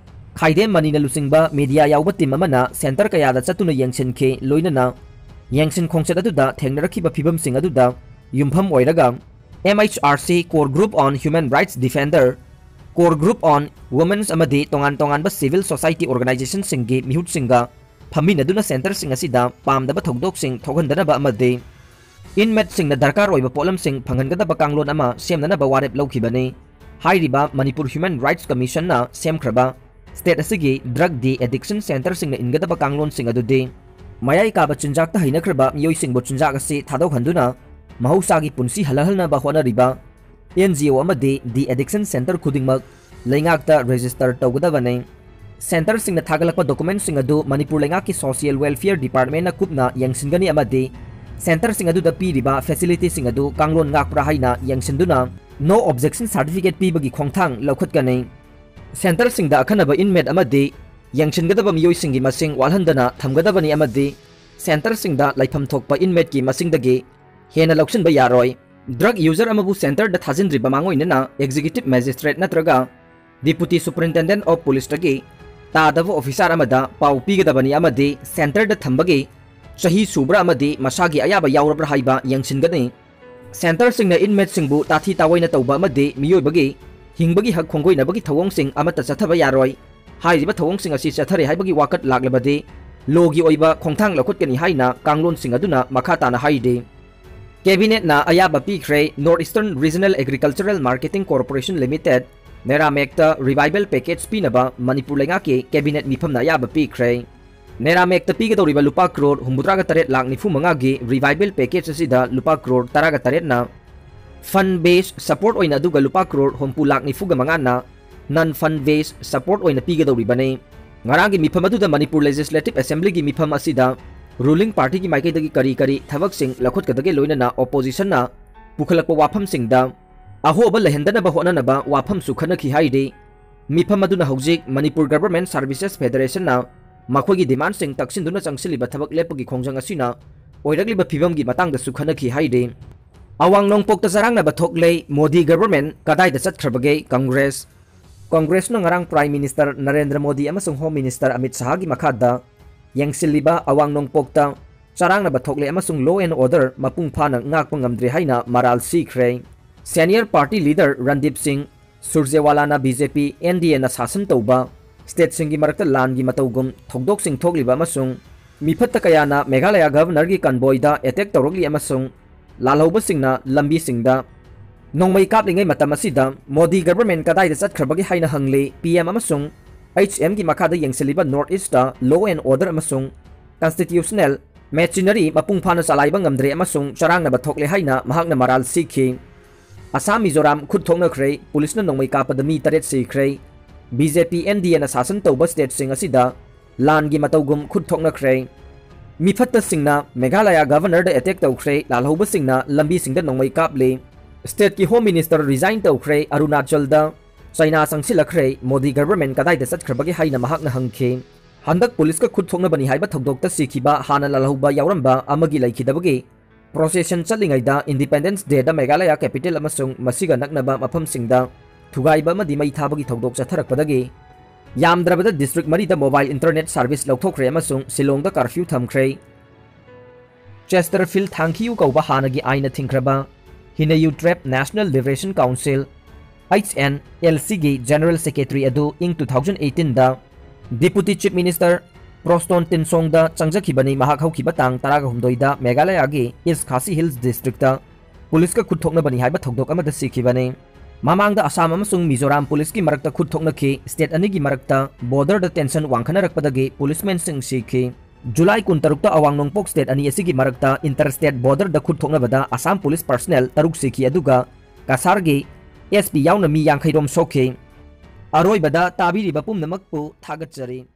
ꯈꯥꯏꯗꯦꯝ ꯃꯅꯤꯅ ꯂꯨꯆꯤꯡꯕ media ꯌꯥꯎꯕ team ꯑꯃꯅ centre ꯀꯌꯥꯗ ꯆꯠꯇꯨꯅ ꯌꯦꯡꯁꯤꯟꯈꯤ, ꯂꯣꯏꯅꯅ ꯌꯦꯡꯁꯤꯟ ꯈꯣꯡꯆꯠ ꯑꯗꯨꯗ ꯊꯦꯡꯅꯔꯛꯈꯤꯕ ꯐꯤꯕꯝꯁꯤꯡ ꯑꯗꯨꯗ ꯌꯨꯝꯐꯝ ꯑꯣꯏꯔꯒ M H R C, Core Group on Human Rights Defender, Core Group on Women's ꯑꯃꯗꯤ ꯇꯣꯉꯥꯟ ꯇꯣꯉꯥꯟꯕ civil society organizationꯁꯤꯡꯒꯤ ꯃꯤꯍꯨꯠꯁꯤꯡꯒ ꯐꯝꯃꯤꯟꯅꯗꯨꯅ centreꯁꯤꯡ ꯑꯁꯤꯗ ꯄꯥꯝꯗꯕ ꯊꯧꯗꯣꯛꯁꯤꯡ ꯊꯣꯛꯍꯟꯗꯅꯕ ꯑꯃꯗꯤ inmateꯁꯤꯡꯅ ꯗꯔꯀꯥꯔ ꯑꯣꯏꯕ ꯄꯣꯠꯂꯝꯁꯤꯡ ꯐꯪꯍꯟꯒꯗꯕ ꯀꯥꯡꯂꯣꯟ ꯑꯃ ꯁꯦꯝꯅꯅꯕ ꯋꯥꯔꯦꯞ ꯂꯧꯈꯤꯕꯅꯤ꯫ ꯍꯥꯏꯔꯤꯕ ꯃꯅꯤꯄꯨꯔ Human Rights Commissionꯅ ꯁꯦꯝꯈ꯭ꯔꯕ state ꯑꯁꯤꯒꯤ drug de-addiction centreꯁꯤꯡꯅ ꯏꯟꯒꯗꯕ ꯀꯥꯡꯂꯣꯟꯁꯤꯡ ꯑꯗꯨꯗꯤ ꯃꯌꯥꯏ ꯀꯥꯕ ꯆꯤꯟꯖꯥꯛꯇ ꯍꯩꯅꯈ꯭ꯔꯕ ꯃꯤꯑꯣꯏꯁꯤꯡꯕꯨ ꯆꯤꯟꯖꯥꯛ ꯑꯁꯤ ꯊꯥꯗꯣꯛꯍꯟꯗꯨꯅ ꯃꯍꯧꯁꯥꯒꯤ ꯄꯨꯟꯁꯤ ꯍꯜꯂꯛꯍꯟꯅꯕ ꯍꯣꯠꯅꯔꯤꯕ N G O ꯑꯃꯗꯤ de-addiction centre ꯈꯨꯗꯤꯡꯃꯛ ꯂꯩꯉꯥꯛꯇ register ꯇꯧꯒꯗꯕꯅꯤ꯫ Centreꯁꯤꯡꯅ ꯊꯥꯒꯠꯂꯛꯄ documentꯁꯤꯡ ꯑꯗꯨ ꯃꯅꯤꯄꯨꯔ ꯂꯩꯉꯥꯛꯀꯤ Social Welfare Departmentꯅ ꯀꯨꯞꯅ ꯌꯦꯡꯁꯤꯟꯒꯅꯤ ꯑꯃꯗꯤ centreꯁꯤꯡ ꯑꯗꯨꯗ ꯄꯤꯔꯤꯕ facilityꯁꯤꯡ ꯑꯗꯨ ꯀꯥꯡꯂꯣꯟ ꯉꯥꯛꯄ꯭ꯔꯥ ꯍꯥꯏꯅ ꯌꯦꯡꯁꯤꯟꯗꯨꯅ no objection certificate ꯄꯤꯕꯒꯤ ꯈꯣꯡꯊꯥꯡ ꯂꯧꯈꯠꯀꯅꯤ꯫ Centreꯁꯤꯡꯗ ꯑꯈꯟꯅꯕ inmate ꯑꯃꯗꯤ ꯌꯦꯡꯁꯤꯟꯒꯗꯕ ꯃꯤꯑꯣꯏꯁꯤꯡꯒꯤ ꯃꯁꯤꯡ ꯋꯥꯠꯍꯟꯗꯅ ꯊꯝꯒꯗꯕꯅꯤ ꯑꯃꯗꯤ centreꯁꯤꯡꯗ ꯂꯩꯐꯝ ꯊꯣꯛꯄ inmateꯀꯤ ꯃꯁꯤꯡꯗꯒꯤ ꯍꯦꯟꯅ ꯂꯧꯁꯤꯟꯕ ꯌꯥꯔꯣꯏ꯫ Drug user ꯑꯃꯕꯨ centreꯗ ꯊꯥꯖꯤꯟꯗ꯭ꯔꯤꯕ ꯃꯥꯡꯑꯣꯏꯅꯅ Executive Magistrate ꯅꯠꯇ꯭ꯔꯒ Deputy Superintendent of Policeꯇꯒꯤ ꯇꯥꯗꯕ officer ꯑꯃꯗ ꯄꯥꯎ ꯄꯤꯒꯗꯕꯅꯤ ꯑꯃꯗꯤ centreꯗ ꯊꯝꯕꯒꯤ ꯆꯍꯤ ꯁꯨꯕ꯭ꯔꯥ ꯑꯃꯗꯤ ꯃꯁꯥꯒꯤ ꯑꯌꯥꯕ ꯌꯥꯎꯔꯕ꯭ꯔꯥ ꯍꯥꯏꯕ ꯌꯦꯡꯁꯤꯟꯒꯅꯤ꯫ Centreꯁꯤꯡꯅ inmateꯁꯤꯡꯕꯨ ꯇꯥꯊꯤ ꯇꯥꯑꯣꯏꯅ ꯇꯧꯕ ꯑꯃꯗꯤ ꯃꯤꯑꯣꯏꯕꯒꯤ ꯍꯤꯡꯕꯒꯤ ꯍꯛ ꯈꯣꯡꯒꯣꯏꯅꯕꯒꯤ ꯊꯧꯑꯣꯡꯁꯤꯡ ꯑꯃꯠꯇ ꯆꯠꯊꯕ ꯌꯥꯔꯣꯏ꯫ ꯍꯥꯏꯔꯤꯕ ꯊꯧꯑꯣꯡꯁꯤꯡ ꯑꯁꯤ ꯆꯠꯊꯔꯦ ꯍꯥꯏꯕꯒꯤ ꯋꯥꯀꯠ ꯂꯥꯛꯂꯕꯗꯤ ꯂꯣꯒꯤ ꯑꯣꯏꯕ ꯈꯣꯡꯊꯥꯡ ꯂꯧꯈꯠꯀꯅꯤ ꯍꯥꯏꯅ ꯀꯥꯡꯂꯣꯟꯁꯤꯡ ꯑꯗꯨꯅ ꯃꯈꯥ ꯇꯥꯅ ꯍꯥꯏꯔꯤ꯫ Cabinetꯅ ꯑꯌꯥꯕ ꯄꯤꯈ꯭ꯔꯦ North Eastern Regional Agricultural Marketing Corporation Limited, NERAMAGꯇ revival package ꯄꯤꯅꯕ ꯃꯅꯤꯄꯨꯔ ꯂꯩꯉꯥꯛꯀꯤ cabinet ꯃꯤꯐꯝꯅ ꯑꯌꯥꯕ ꯄꯤꯈ꯭ꯔꯦ꯫ NERAMAGꯇ ꯄꯤꯒꯗꯧꯔꯤꯕ ꯂꯨꯄꯥ ꯀ꯭ꯔꯣꯔ ꯍꯨꯝꯐꯨꯇꯔꯥꯒ ꯇꯔꯦꯠ ꯂꯥꯛ ꯅꯤꯐꯨ ꯃꯉꯥꯒꯤ revival package ꯑꯁꯤꯗ ꯂꯨꯄꯥ ꯀ꯭ꯔꯣꯔ ꯇꯔꯥꯒ ꯇꯔꯦꯠꯅ fund based support ꯑꯣꯏꯅ ꯑꯗꯨꯒ ꯂꯨꯄꯥ ꯀ꯭ꯔꯣꯔ ꯍꯨꯝꯐꯨ ꯂꯥꯛ ꯅꯤꯐꯨꯒ ꯃꯉꯥꯅ non fund based support ꯑꯣꯏꯅ ꯄꯤꯒꯗꯧꯔꯤꯕꯅꯤ꯫ ꯉꯔꯥꯡꯒꯤ ꯃꯤꯐꯝ ꯑꯗꯨꯗ ꯃꯅꯤꯄꯨꯔ Legislative Assemblyꯒꯤ ꯃꯤꯐꯝ ꯑꯁꯤꯗ ruling partyꯒꯤ ꯃꯥꯏꯀꯩꯗꯒꯤ ꯀꯔꯤ ꯀꯔꯤ ꯊꯕꯛꯁꯤꯡ ꯂꯧꯈꯠꯀꯗꯒꯦ ꯂꯣꯏꯅꯅ oppositionꯅ ꯄꯨꯈꯠꯂꯛꯄ ꯋꯥꯐꯝꯁꯤꯡꯗ ꯑꯍꯣꯕ ꯂꯩꯍꯟꯗꯅꯕ ꯍꯣꯠꯅꯅꯕ ꯋꯥꯐꯝꯁꯨ ꯈꯟꯅꯈꯤ ꯍꯥꯏꯔꯤ꯫ ꯃꯤꯐꯝ ꯑꯗꯨꯅ ꯍꯧꯖꯤꯛ Manipur Government Services Federationꯅ ꯃꯈꯣꯏꯒꯤ demandꯁꯤꯡ ꯇꯛꯁꯤꯟꯗꯨꯅ ꯆꯪꯁꯤꯜꯂꯤꯕ ꯊꯕꯛ ꯂꯦꯞꯄꯒꯤ ꯈꯣꯡꯖꯪ ꯑꯁꯤꯅ ꯑꯣꯏꯔꯛꯂꯤꯕ ꯐꯤꯕꯝꯒꯤ ꯃꯇꯥꯡꯗꯁꯨ ꯈꯟꯅꯈꯤ ꯍꯥꯏꯔꯤ꯫ ꯑꯋꯥꯡ ꯅꯣꯡꯄꯣꯛꯇ ꯆꯔꯥꯡꯅꯕ ꯊꯣꯛꯂꯦ, ꯃꯣꯗꯤ government ꯀꯗꯥꯏꯗ ꯆꯠꯈ꯭ꯔꯕꯒꯦ? Congress꯫ ꯀꯣꯡꯒ꯭ꯔꯦꯁꯅ ꯉꯔꯥꯡ Prime Minister ꯅꯔꯦꯟꯗ꯭ꯔ ꯃꯣꯗꯤ ꯑꯃꯁꯨꯡ Home Minister ꯑꯃꯤꯠ ꯁꯍꯥꯒꯤ ꯃꯈꯥꯗ ꯌꯦꯡꯁꯤꯜꯂꯤꯕ ꯑꯋꯥꯡ ꯅꯣꯡꯄꯣꯛꯇ ꯆꯔꯥꯡꯅꯕ ꯊꯣꯛꯂꯦ ꯑꯃꯁꯨꯡ law and order ꯃꯄꯨꯡ ꯐꯥꯅ ꯉꯥꯛꯄ ꯉꯝꯗ꯭ꯔꯦ ꯍꯥꯏꯅ ꯃꯔꯥꯜ ꯁꯤꯈ꯭ꯔꯦ꯫ Senior party leader ꯔꯟꯗꯤꯞ ꯁꯤꯡ ꯁꯨꯔꯖꯦꯋꯥꯂꯥꯅ BJP NDAꯅ ꯁꯥꯁꯟ ꯇꯧꯕ stateꯁꯤꯡꯒꯤ ꯃꯔꯛꯇ ꯂꯥꯟꯒꯤ ꯃꯇꯧꯒꯨꯝ ꯊꯧꯗꯣꯛꯁꯤꯡ ꯊꯣꯛꯂꯤꯕ ꯑꯃꯁꯨꯡ ꯃꯤꯐꯠꯇ ꯀꯌꯥꯅ ꯃꯦꯘꯥꯂꯌꯥ Governorꯒꯤ convoyꯗ attack ꯇꯧꯔꯛꯂꯤ ꯑꯃꯁꯨꯡ ꯂꯥꯜꯍꯧꯕꯁꯤꯡꯅ ꯂꯝꯕꯤꯁꯤꯡꯗ ꯅꯣꯡꯃꯩ ꯀꯥꯞꯂꯤꯉꯩ ꯃꯇꯝ ꯑꯁꯤꯗ ꯃꯣꯗꯤ government ꯀꯗꯥꯏꯗ ꯆꯠꯈ꯭ꯔꯕꯒꯦ ꯍꯥꯏꯅ ꯍꯪꯂꯤ꯫ PM ꯑꯃꯁꯨꯡ HMꯒꯤ ꯃꯈꯥꯗ ꯌꯦꯡꯁꯤꯜꯂꯤꯕ North Eastꯇ law and order ꯑꯃꯁꯨꯡ constitutional machinery ꯃꯄꯨꯡ ꯐꯥꯅ ꯆꯂꯥꯏꯕ ꯉꯝꯗ꯭ꯔꯦ ꯑꯃꯁꯨꯡ ꯆꯔꯥꯡꯅꯕ ꯊꯣꯛꯂꯦ ꯍꯥꯏꯅ ꯃꯍꯥꯛꯅ ꯃꯔꯥꯜ ꯁꯤꯈꯤ꯫ ꯑꯁꯥꯝ, ꯃꯤꯖꯣꯔꯥꯝ ꯈꯨꯠ ꯊꯣꯛꯅꯈ꯭ꯔꯦ, ꯄꯨꯂꯤꯁꯅ ꯅꯣꯡꯃꯩ ꯀꯥꯞꯄꯗ ꯃꯤ ꯇꯔꯦꯠ ꯁꯤꯈ꯭ꯔꯦ꯫ BJP NDAꯅ ꯁꯥꯁꯟ ꯇꯧꯕ stateꯁꯤꯡ ꯑꯁꯤꯗ ꯂꯥꯟꯒꯤ ꯃꯇꯧꯒꯨꯝ ꯈꯨꯠ ꯊꯣꯛꯅꯈ꯭ꯔꯦ꯫ ꯃꯤꯐꯠꯇꯁꯤꯡꯅ ꯃꯦꯘꯥꯂꯌꯥ Governorꯗ attack ꯇꯧꯈ꯭ꯔꯦ, ꯂꯥꯜꯍꯧꯕꯁꯤꯡꯅ ꯂꯝꯕꯤꯁꯤꯡꯗ ꯅꯣꯡꯃꯩ ꯀꯥꯞꯂꯤ꯫ Stateꯀꯤ Home Minister resign ꯇꯧꯈ꯭ꯔꯦ, ꯑꯔꯨꯅꯥꯆꯜꯗ ꯆꯩꯅꯥ ꯆꯪꯁꯤꯜꯂꯛꯈ꯭ꯔꯦ, ꯃꯣꯗꯤ government ꯀꯗꯥꯏꯗ ꯆꯠꯈ꯭ꯔꯕꯒꯦ ꯍꯥꯏꯅ ꯃꯍꯥꯛꯅ ꯍꯪꯈꯤ꯫ ꯍꯟꯗꯛ ꯄꯨꯂꯤꯁꯀ ꯈꯨꯠ ꯊꯣꯛꯅꯕꯅꯤ ꯍꯥꯏꯕ ꯊꯧꯗꯣꯛꯇ ꯁꯤꯈꯤꯕ ꯍꯥꯟꯅ ꯂꯥꯜꯍꯧꯕ ꯌꯥꯎꯔꯝꯕ ꯑꯃꯒꯤ ꯂꯩꯈꯤꯗꯕꯒꯤ procession ꯆꯠꯂꯤꯉꯩꯗ Independence Dayꯗ ꯃꯦꯘꯥꯂꯌꯥ capital ꯑꯃꯁꯨꯡ ꯃꯁꯤꯒ ꯅꯛꯅꯕ ꯃꯐꯝꯁꯤꯡꯗ ꯊꯨꯒꯥꯏꯕ ꯑꯃꯗꯤ ꯃꯩ ꯊꯥꯕꯒꯤ ꯊꯧꯗꯣꯛ ꯆꯠꯊꯔꯛꯄꯗꯒꯤ ꯌꯥꯝꯗ꯭ꯔꯕꯗ district ꯃꯔꯤꯗ mobile internet service ꯂꯧꯊꯣꯛꯈ꯭ꯔꯦ ꯑꯃꯁꯨꯡ ꯁꯤꯂꯣꯡꯗ curfew ꯊꯝꯈ꯭ꯔꯦ꯫ ꯆꯦꯁꯇꯔꯐꯤꯜ ꯊꯥꯡꯈꯤꯌꯨ ꯀꯧꯕ ꯍꯥꯟꯅꯒꯤ ꯑꯥꯏꯟꯅ ꯊꯤꯡꯈ꯭ꯔꯕ ꯍꯤꯅꯌꯨ ꯇ꯭ꯔꯦꯞ National Liberation Council, HNLCꯒꯤ General Secretary ꯑꯗꯨ ꯏꯪ two thousand eighteenꯗ Deputy Chief Minister ꯄ꯭ꯔꯣꯁꯇꯣꯟ ꯇꯤꯟꯁꯣꯡꯗ ꯆꯪꯖꯈꯤꯕꯅꯤ꯫ ꯃꯍꯥꯛ ꯍꯧꯈꯤꯕ ꯇꯥꯡ ꯇꯔꯥꯒ ꯍꯨꯝꯗꯣꯏꯗ ꯃꯦꯘꯥꯂꯌꯥꯒꯤ East Khasi Hills Districtꯇ ꯄꯨꯂꯤꯁꯀ ꯈꯨꯠ ꯊꯣꯛꯅꯕꯅꯤ ꯍꯥꯏꯕ ꯊꯧꯗꯣꯛ ꯑꯃꯗ ꯁꯤꯈꯤꯕꯅꯤ꯫ ꯃꯃꯥꯡꯗ ꯑꯁꯥꯝ ꯑꯃꯁꯨꯡ ꯃꯤꯖꯣꯔꯥꯝ ꯄꯨꯂꯤꯁꯀꯤ ꯃꯔꯛꯇ ꯈꯨꯠ ꯊꯣꯛꯅꯈꯤ꯫ State ꯑꯅꯤꯒꯤ ꯃꯔꯛꯇ borderꯗ tension ꯋꯥꯡꯈꯠꯅꯔꯛꯄꯗꯒꯤ policemanꯁꯤꯡ ꯁꯤꯈꯤ꯫ ꯖꯨꯂꯥꯏ ꯀꯨꯟꯇꯔꯨꯛꯇ ꯑꯋꯥꯡ ꯅꯣꯡꯄꯣꯛ state ꯑꯅꯤ ꯑꯁꯤꯒꯤ ꯃꯔꯛꯇ inter state borderꯗ ꯈꯨꯠ ꯊꯣꯛꯅꯕꯗ ꯑꯁꯥꯝ ꯄꯨꯂꯤꯁ personnel ꯇꯔꯨꯛ ꯁꯤꯈꯤ, ꯑꯗꯨꯒ ꯀꯁꯥꯔꯒꯤ SP ꯌꯥꯎꯅ ꯃꯤ ꯌꯥꯡꯈꯩ ꯔꯣꯝ ꯁꯣꯛꯈꯤ꯫ ꯑꯔꯣꯏꯕꯗ ꯇꯥꯕꯤꯔꯤꯕ ꯄꯨꯝꯅꯃꯛꯄꯨ ꯊꯥꯒꯠꯆꯔꯤ꯫